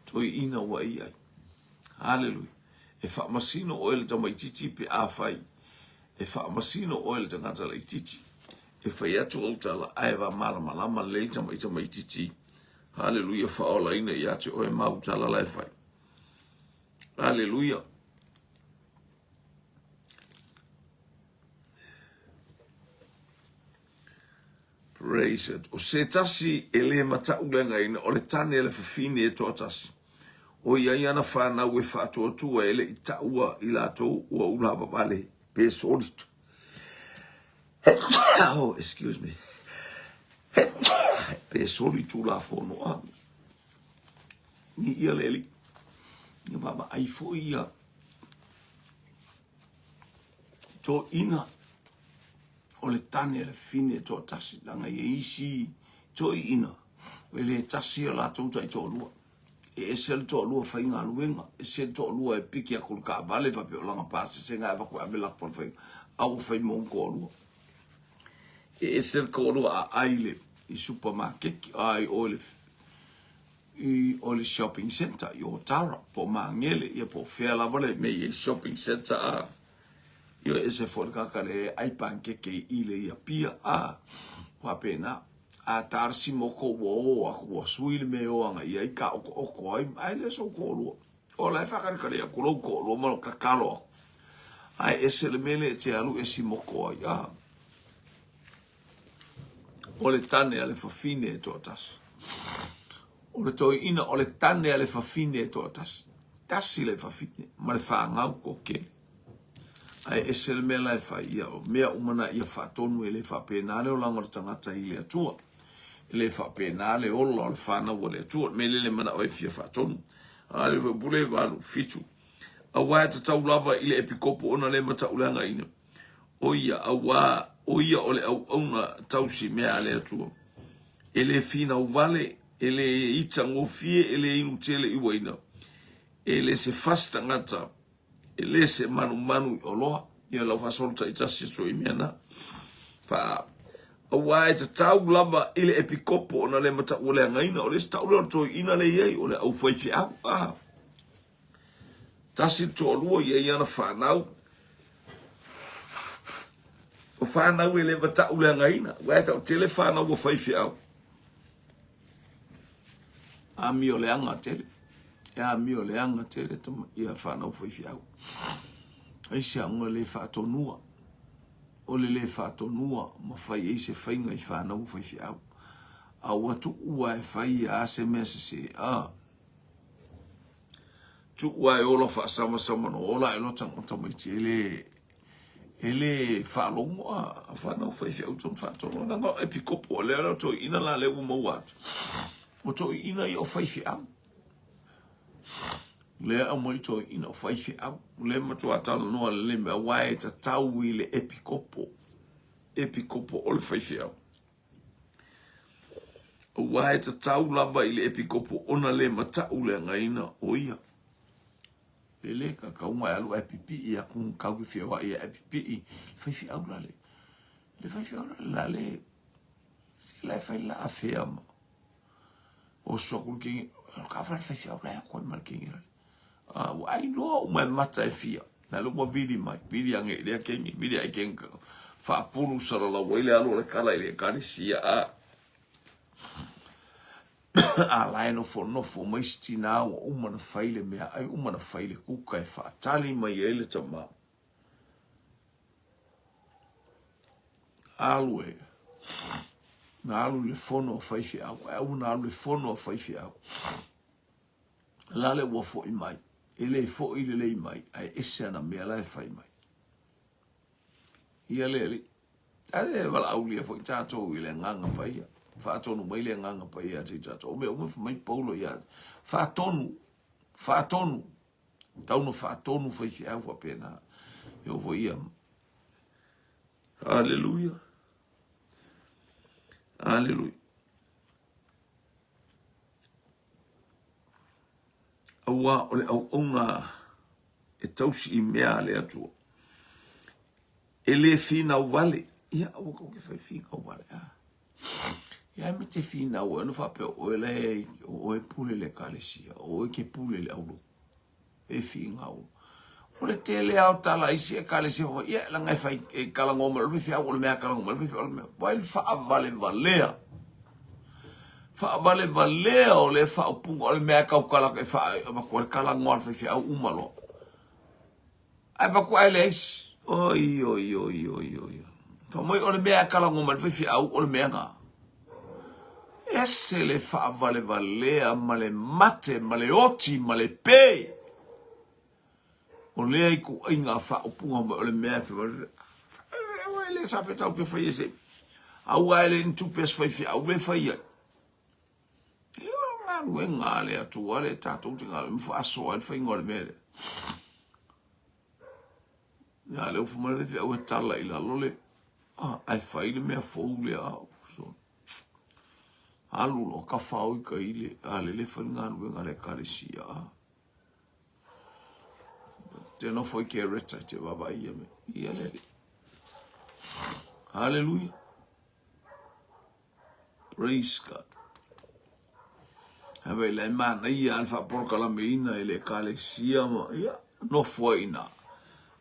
[SPEAKER 1] toeaina ua i ai. Haleluia. E faamasino oe le tamaitiiti pe afai e faamasino oe le tagata laitiiti. E fai atu au tala ae vamalamalama lelei tamaitamaititi. Haleluia faaolaina ia te oe mau tala la e fai. Haleluia. Praise it. O se tasi e le matauleagaina o le tane a le fafine e toatasi. O i ai ana whanau e whaatuatua e le i taua i latou ua ulavavale pe solitu. Oh, excuse me. Pe soli tulafono a. Ni ia le ali. Ia vaavaai foi ia toeaiina o le tane a le fine e toatasi leaga e i ai isi toeaiina e le tasi o latou taitoalua. E ese le toalua faigaluega, ese le toalua e piki atu i le taavale faapea o lana pasese na e avatu e ave lako i le faiga, a ua fai mo ona toalua. E ese le toalua a ai le i supamakeki, a i o i le i o le shopping centre i Otara po o Magele ia po o fea lava le mea i ai shopping centre a ia ese foi le tagata le ai pankeke i i le ia pia a faapena a ta le simoko ua o aku ua sui le mea e o ana i ai ka okooko ai ae le sou toalua o la e faakalikali atu lou toalua ma lou tatalo aku ae ese le mea lea e te alu e simoko ai a O le tane a le fafine e toatasi. O le toeaina o le tane a le fafine e toatasi. Tasi le fafine ma le fanau toatele. Ae ese le mea la e fai ia, o mea uma na ia faatonu e le faapena le olaga o le tagata i le Atua. E le faapena le ola o le fanau a le Atua. O le mea lea le manao e fia faatonu. A le pule 8, 7. Aua e tatau lava i le epikopo ona le matauleagaina. O ia, auā, o ia o le auauna tausi mea a le Atua. E le finau vale, e le ita gofie, e le inu tele i uaina, e le se fasi tagata, e le se manumanu i oloa. Ia lau faasolo taitasi atu i mea na. Fa, auā e tatau lava i le epikopo ona le mataualeagaina, o le isi tau lea o le toeaina lea e i ai, o le aufaifeau. Ah. Tasi le toalua i ai ana fanau. O fanau e le matauleagaina, ua e tautele fanau ua faifeau. Amio leaga tele. E amio leaga tele ia fanau faifeau. Ai se aoga le faatonua. O le le faatonua ma fai ai se faiga i fanau faifeau. A ua tuua e fai a se mea sese. Ah. Tuu a e ola faasamasama no ola e loa tamaiti e le e le faalogo a fanau faifeau tonu faatonu leaga o epikopo o lea o toeaiina la lea ua maua atu o toeaiina ia o faifeau lea aumai toeaiina o faifeau lea matua talanoa lelei mai aua e tatau i le epikopo epikopo o le faifeau Aua e tatau lava i le epikopo ona le matauleagaina o ia. E le kakauga e alu ae pipii aku kau ke feoai ae pipii le faifeau la le le faifeau la la le se la e fai la afea ma oso aku le kenge ka fa le faifeau la e aku ai ma le kenge la A ua ʻai loa uma e mata e fia. Na lea ua vili mai, vili age i lea kenge, vili ae kenge faapulu salalau ai le alu o le kala i le ekalesia. A a la e nofonofo mai si tinā ua uma ona fai le meaai, uma ona fai le kuka e faatali mai ai le tama. Alu e, na alu i le fono a faifeau, ae ua na alu i le fono a faifeau. La le ua foi mai, e le foi lelei mai, ae ese ana mea la e fai mai. Ia le alii. Ae valaaulia foi tatou i le Agaga Paia. Faatonu mai le Agaga Paia ia te i tatou. O mea uma fai mai Paulo ia te. Faatonu, faatonu. Tau na faatonu faifeau faapena. E oo foi ia. Haleluia. Haleluia. Aua o le auauna e tausi i mea a le Atua. E le finau vale. Ia, aua kou ke fai finau vale. Ah. Ia, e me te finau e ona faapea o oe lae, o oe pule le ekalesia, o oe ke pule le aulotu. E finau. O le tele lava o tala a isi Ekalesia fai mai, ia leaga e fai, e talanoa mai loa le faifeau, o le mea lava e talanoa mai le faifeau, o le mea, vai le faavalevalea. Faavalevalea o lea faaupuga, o le mea e tautala e avatu ai le talanoa a le faifeau uma loa. Ae avatu ae leai se, oi oi oi oi oi. Fai mai o le mea e talanoa mai le faifeau o le mea na. Ese le faavalevalea ma le mate ma le oti ma le pe. O lea ituaiga faaupuga mai o le mea e fai mai e le sa pe tau te fai e se aua e le ni tupe a se faifeau e fai ai. E o galuega a le Atua le tatou te galuega ma faasoa ai le faiga o le mea lea. Ia lea ua fai mai le faifeau e tala i lalo le ae fai le mea fou lea. So, alu loa tafao i tai le a lele fai le galuega a le ekalesia. Te nofo i Kereta te vaavaai ia mea. Ia le Alii. Hallelujah. Praise God. Ae vai lai manaia a le faapolokalameina e le ekalesia ma ia nofo ai ina.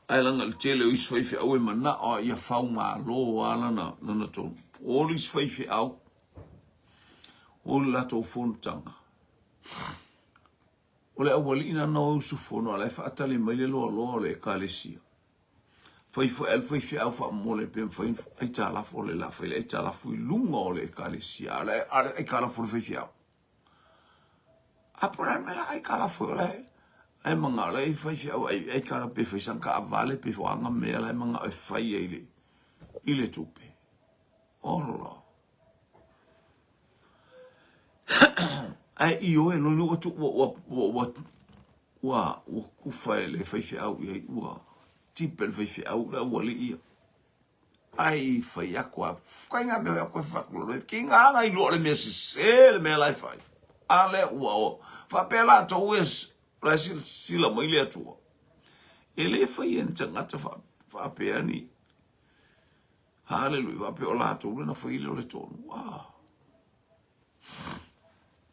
[SPEAKER 1] Ae laga le tele o isi faifeau e manao a ia faumalo a lana lana tonu. O le isi faifeau o le latou fonotaga. O le aualii na na o usufono a la e faatali mai le loaloa o le ekalesia. Fai foi a le faifeau faamomole pe mafai ona aitalafu o le la fai le aitalafu i luga o le ekalesia a le a le aitalafu o le faifeau. A po o le a le mea la aitalafu ai o la e ai manao la e faifeau ai aitalafu pe fai sana taavale pe o a na mea la e manao e fai ai le i le tupe. Ola. Ae ioe lona ua tu ua ua ua ua ua ua kufa e le faifeau i ai ua tipe le faifeau le aualii ia. Ai fai atu a fai ngā mea koe whakulolo e ki ngā ngai lua le mea sese le mea lai fai. A le ua o whapea lātou e la sila mai le Atua. E le fai e ni tangata whapea ni Haleluia. Faapea o latou lea na fai lea o le tonu. Ah.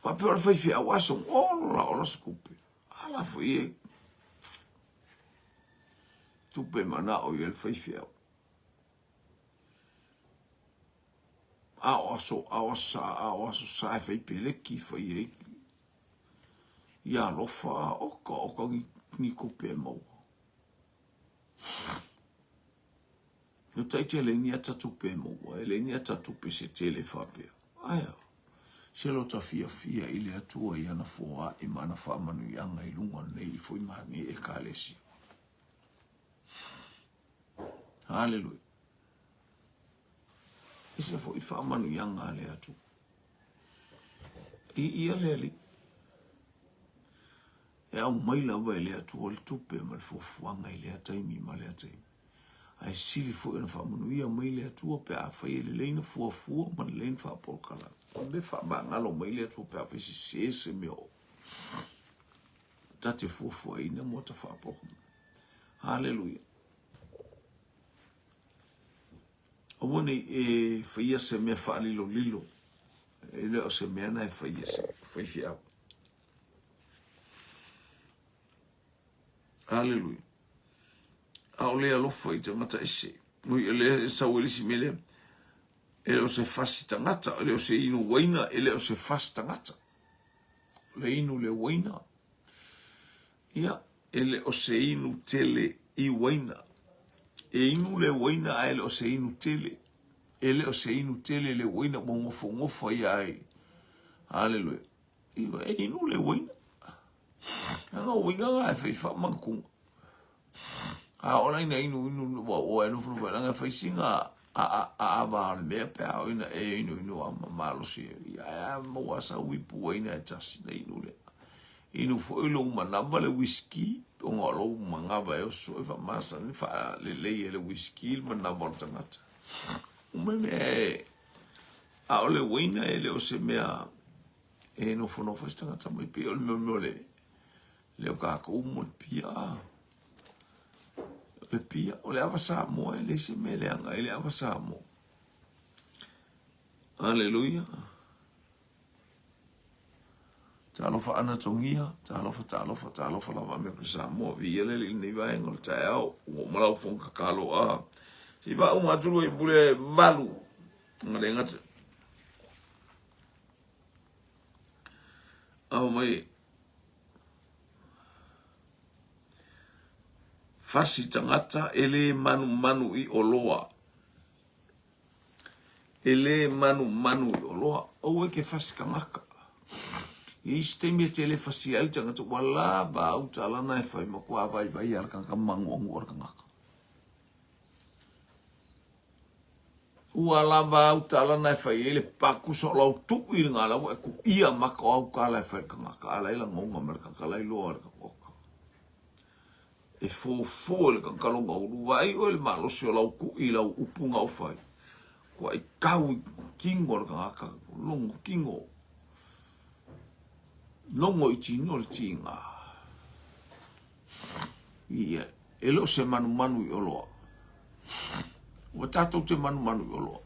[SPEAKER 1] Faapea o le faifeau aso, ola ola se tupe. Ala foi e tupe manao i le faifeau. A o aso, a o aso sa, a o aso sa e fai peleki, fai ai. Ia alofa, oka, oka ni, ni tupe e maua. No taiti e leai ni ata tupe e maua, e leai ni ata tupe se tele faapea. Aea, se lota fiafia i le Atua i ana foaʻi ma ana faamanuiaga i luga nei foi ma nei Ekalesia. Haleluia. Ese foi faamanuiaga a le Atua. I ia le Alii. E aumai lava e le Atua le tupe ma le fuafuaga i lea taimi ma lea taimi. Ae sili foi ona faamanuia mai le Atua pe afai e lelei na fuafua ma lelei na faapolokalaga. O le mea faamagalo mai le Atua pe afai sese se mea o ta te fuafuaina mo ta faapolokalaga. Haleluia. Aua nei e faia se mea faalilolilo, e le o se mea na e faia se faifeau. Aleluia. A o le alofa i tagata ese. Ui, e le sau e le isi mea lea. E le o se fasi tagata, e le o se inu uaina, e le o se fasi tagata. O le inu le uaina. Ia, e le o se inu tele i uaina. E inu le uaina ae le o se inu tele. E le o se inu tele le uaina ua nofonofo ia ai. Aleluia. Ioe, e inu le uaina. Leaga o uaina na e fai faamanatuga. A ola ina inu inu ua ua e nofonofo ai, leaga e fai sina aava o le mea pe a oo ina e inu inu a malosi ia ae a maua sau ipu uaina e tasi na inu lea. Inu foi lou manava le whisky ona o lou manava e oso e faamasani faalelei e le whisky le manava o le tagata. Uma mea e a o le uaina e le o se mea e nofonofo ai se tagata mai pei o le mea o le le o kākou mo le pia. O le pia, o le ava Samoa e leai se mea leaga ai le ava Samoa. Aleluia. Talofa Anatogia, talofa, talofa, talofa lava Amerika Samoa, viia le Alii i lenei vaega o le taeao, ua uma lau fofoga kakalo a. Se i faauma atu le fuaipule 8, na le gata. Ao mai, fasi tagata e le manumanu i oloa. E le manumanu i oloa. Aua e ke fasi tagata. I isi taimi e te le fasia ai le tagata, ua lava au talana e fai ma kua vaivai a le tagata maguagua le tagata. Ua lava au talana e fai ai le pakusa o lau tui i le gala ua e kuia maka o au tala e fai le tagata, a laila goga ma le tagata la iloa le tagata. E fofo e le tagata lona ulu, vaai oe le malosi o lau kui i lau upu na o fai. Kua i kau i kino le tagata, logo kino. Logo i tino le tiga. Ia, e le o se manumanu i oloa. Ua tatou te manumanu i oloa.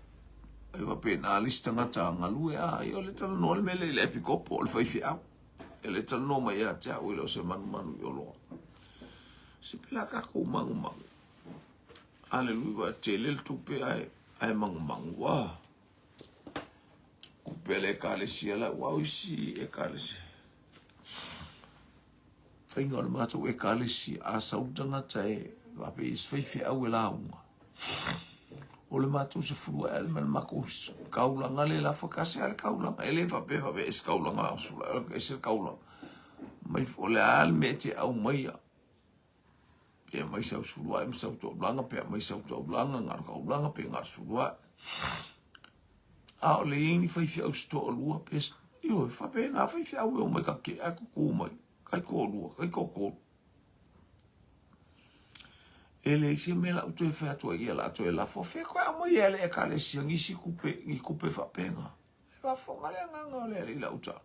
[SPEAKER 1] E faapena le isi tagata a galue, a, ia o le talanoa le mea lea i le epikopo, o le faifeau. E le talanoa mai ia te au e le o se manumanu i oloa. Se pe la tatou manumanu. Aleluia, ua tele le tupe ae, ae manumanu. Ua. Tupe le ekalesia la, ua isi ekalesia. Faiga o le matou ekalesia, a sau le tagata e faapea i se faifeau e lauga. O le matou sefulu ae ma le matou kaulaga le lafo tasi lava le kaulaga. E le faapea faapea ese kaulaga ese le kaulaga. Mai o le a le mea e te aumaia. Pe aumai sau sefulu ae ma sau taulaga, pe aumai sau taulaga, na o le kaulaga pe na o le sefulu ae. A o le i ai ni faifeau se toalua, pe ioe, faapena faifeau e omai ka ke ae kuku mai, kai toalua, kai toatolu. E leai se mea la u toe fai atu ai ia la toe lafo, fea koe aumai e le ekalesia nisi kupe, ni kupe faapena. E faafofoga le agaga o le Alii i lau tala.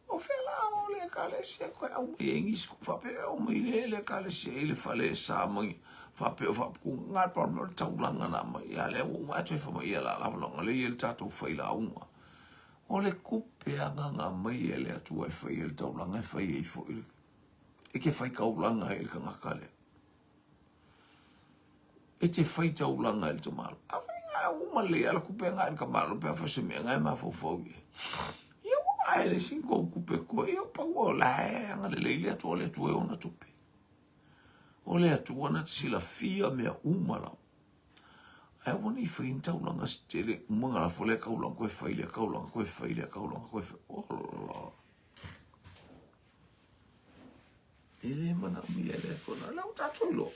[SPEAKER 1] O fea la o le ekalesia koe aumai ai nisi kupe faapea, e omai le le ekalesia i le fale e sa mai faapea o faaputuga nga le o le taulaga na aumai. Ia lea ua uma ae toe fai mai ia la lava longa le ia le tatou failauga. O le kupe agaga mai e le Atua e fai ai le taulaga e fai ai foi le e te fai taulaga ai le tagata lea. E te fai taulaga ai le tamalo. A fai nga uma le ala kupe nga le tamalo pe a fai se mea nga e mafaufau i. Ia ua ae le sin kou kupe koe ia pau o la e anga le leile atu o le Atua e ona tupe. O le Atua na te silafia mea uma lava. Ae aua ne i fai ni taulaga se tele uma na lafo lea taulaga koe fai lea taulaga koe fai lea taulaga koe fai. Ola. E le manaomia e le Atua. Na lau tatou iloa.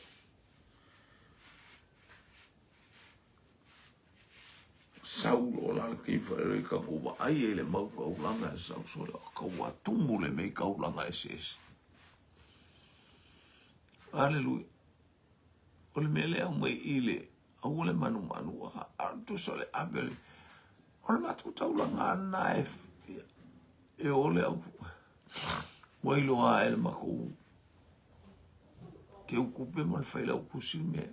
[SPEAKER 1] Sau loa la le taimi fai ka kou vaai ai le mau taulaga e sau sole o ka ua tumu le mei taulaga eseese. Aleluia. O le mea lea aumai i le aua le manumanu a a o le tusa o le ave o le o le matou taulaga lena e e o le au ua iloa ae le matou keu kupe ma le failautusi le mea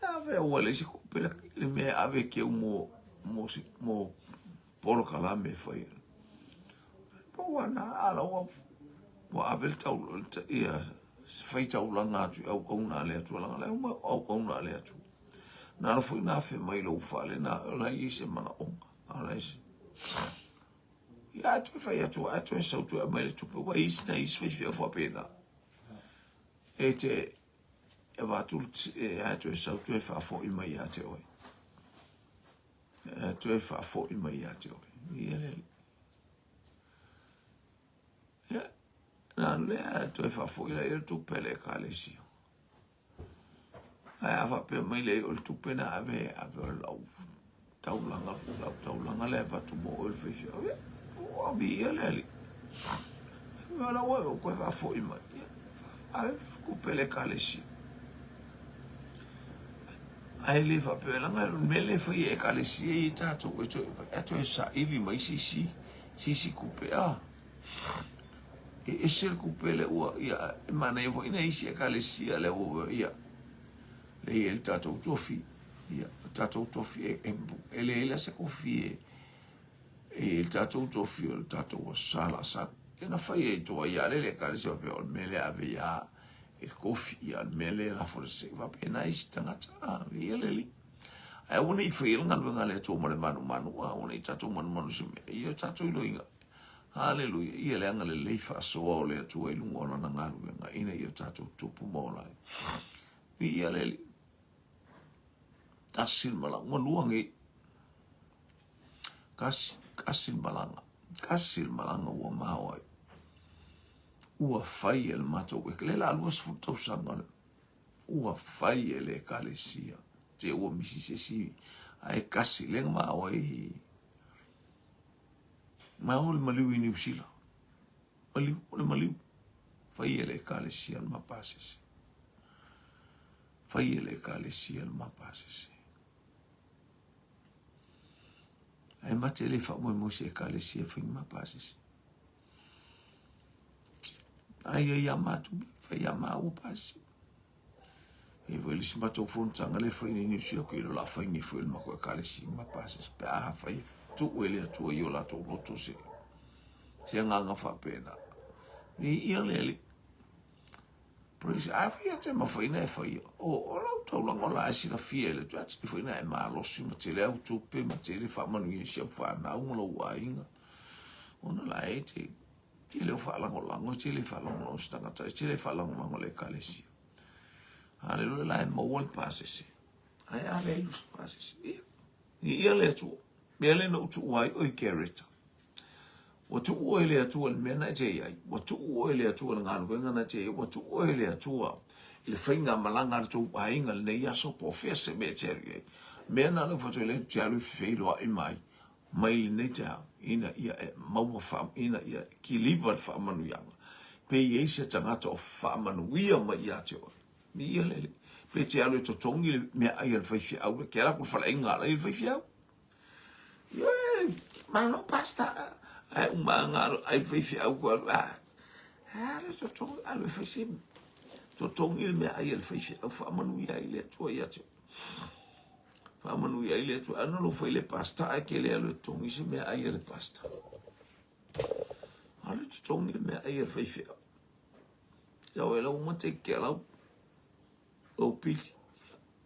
[SPEAKER 1] ia ave ua leai se tupe le mea e ave e keu mo mo mo polokalame e fai. Pau lava lena, a la ua ua ave le tau ia se faitaulaga atu i auauna a le Atua, leaga o la e uma auauna a le Atua. Na ala foi ona afe mai lou fale, na o la e i ai se manaoga, a o la e se... Ia a toe fai atu, a toe sau toe aumai le tupe, ua i ai nai isi faifeau faapena. E te e avatu le, a toe sau toe faafoi mai ia te oe. E toe faafoi mai ia te oe. Ia le Ia, na lea e toe faafoi la ia le tupe a le ekalesia. Ae a faapea mai lea o le tupe na ave, ave o lau taulaga, lau taulaga lea e avatu mo oe le faifeau. Ia, ua viia le Alii. Ia, la ua toe faafoi mai. Ia, ave tupe a le ekalesia. Ae le faapea, leaga o le mea lea e fai e ekalesia ia tatou, e toe, e toe saili mai se isi, se isi tupe, a. E ese le tupe lea ua, ia, e manaia foi nai isi ekalesia lea ua, ia, lea e i ai le tatou tofi, ia, o tatou tofi, e, e, e leai la se tofi e, E i ai le tatou tofi o le tatou Aso Sa laa Ia na fai ai toa ia le le ekalesia faapea o le mea lea ave ia e kofi ia le mea lea lafo le se faapena isi tagata a ia le alii. Ae aua ne i faia le galuega a le Atua ma le manumanu, aua ne i tatou manumanu i se mea, ia tatou iloiga. Haleluia, ia le agalelei faasoa o le Atua i luga o lana galuega ina ia tatou tupu ma ola ai. Viia le Alii. Tasi le malaga, ua lua nei. Kasi, kasi le malaga, kasi le malaga ua mao ai. Ua fai e le matou eka, le la 20 tausaga ua fai e le ekalesia. Te ua misi se isi, ae kasi le mao ai. Mao le maliu i Niu Sila. Maliu, o le maliu. Fai e le ekalesia le mapasese. Fai e le ekalesia le mapasese. Ae mate le faamoemoe se ekalesia e fai ma pasese. Ai ai a mātou, fai a māua pasese. E foi le isi matou fonotaga le fai nei Niu Sila ko ilo la fai nei foi le matou ekalesia ma pasese pe a fai tuu e le Atua i o latou loto se se agaga faapena. Viia le Alii. Praise a fai a te mafai na e faia. O, o lau taulaga o la e silafia e le Atua, a te fai na e malosi ma tele au tupe ma tele faamanuia i si au fanau ma lou aiga. Ona la e te tele o faalagolago, e tele faalagolago se tagata, e tele faalagolago le ekalesia. Haleluia, la e maua le pasese. Ae a leai se pasese. Ia, ia le Atua. Mea le na ou tuua ai oe Gereta. Ua tuu oe e le Atua i le mea na e te i ai. Ua tuu oe e le Atua i le galuega na e te i ai. Ua tuu oe e le Atua i le faigamalaga a le tou aiga i lenei aso, po o fea se mea e te alu i ai. Mea na lau fatu e te alu e feiloai mai mai lenei taeao ina ia e maua faa, ina ia kiliva le faamanuiaga. Pe i ai se tagata o faamanuia mai ia te oe. Viia le Alii. Pe te alu e totogi le meaai a le faifeau, e te alu atu i le faleaiga a le faifeau. Ioe, malo pasta. Ae uma anga alu ai faifeau ko alu a. Alu totogi, alu e fai se totogi le meaai a le faifeau faamanuia ai le Atua ia te. Faamanuia ai le Atua. Ano lo fai le pasta ae ke le alu e totogi se meaai a le pasta. Alu e totogi le meaai a le faifeau. Ia e lau mate ke lau lou pili.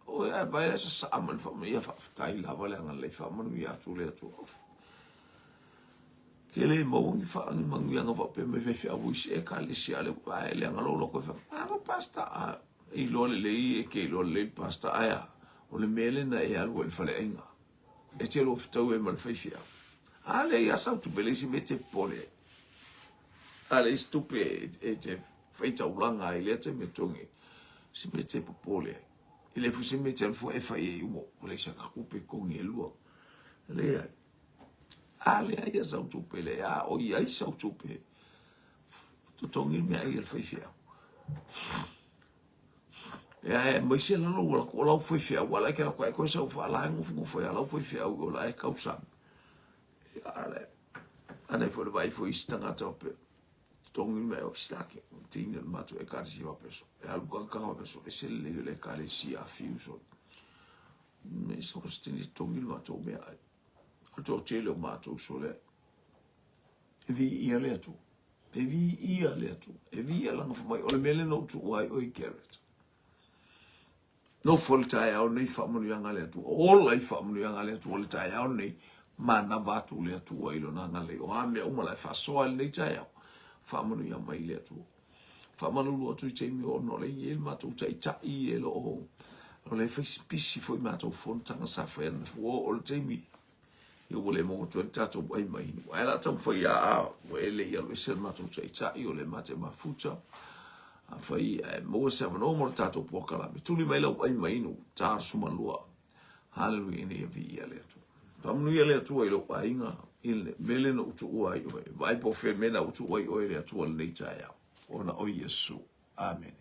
[SPEAKER 1] Oi ae vai le sasaa ma le faamanuia faafetai lava le agalelei faamanuia atu le Atua. Ke le maua ni faamanuiaga faapea mai faifeau i se ekalesia a le ae leaga lou loko e fai, malo pastor a iloa lelei e ke iloa lelei le pastor ae a o le mea lena e alu ai i le faleaiga. E te lua fetau ai ma le faifeau. A leai a sau tupe le isi mea e te popole ai. A leai se tupe e te faitaulaga ai lea taimi e totogi ai. Se mea e te popole ai. E le foi se mea e te alu fua e fai ai ua ua leai sa ka tupe e totogi e lua. Leai. A leai a sau tupe leai a o i ai sau tupe. Totogi le meaai a le faifeau. Ia e aemaise la lou ola o lau faifeau ala e ke lako e koe sau faalae nofonofo ia lau faifeau i ola e kausani. Ia ale ana i foi le vaai foi i isi tagata faapea totogi le mea o silake teine o le matou ekalesia faapea so e alu kagakaga faapea so ese lelei o le ekalesia a fiu so me so se tini totogi le matou meaai. O le toatele o matou so le E viia le Atua. E viia le Atua. E viia lana fai mai, o le mea lea na ou tuua ai oe Garrett. Nofo i le taeao nei faamanuiaga a le Atua. Ola i faamanuiaga a le Atua i le taeao nei, manava atu le Atua i lona agalelei. O a mea uma la e faasoa i lenei taeao, faamanuia mai le Atua. Faamalulu atu i taimi o ona o lea e i ai le matou taitai e lo o o lea e fai si pisi foi matou fonotaga sa fai ananafi. Ua oo le taimi Ia ua le maua atu ai le tatou ai mai inu. Ae la taumafai a a ua e le i alu ese le matou taitai o le mate mafuta. Afai ae maua se avanoa mo le tatou polokalame. Tuli mai lau ai mai inu, 42. Haleluia ina ia viia le Atua. Faamanuia le Atua i lou aiga i le mea lea na ou tuua ai oe. Vaai po o fea mea na ou tuua ai oe le Atua i lenei taeao. Ona o Iesu. Amene.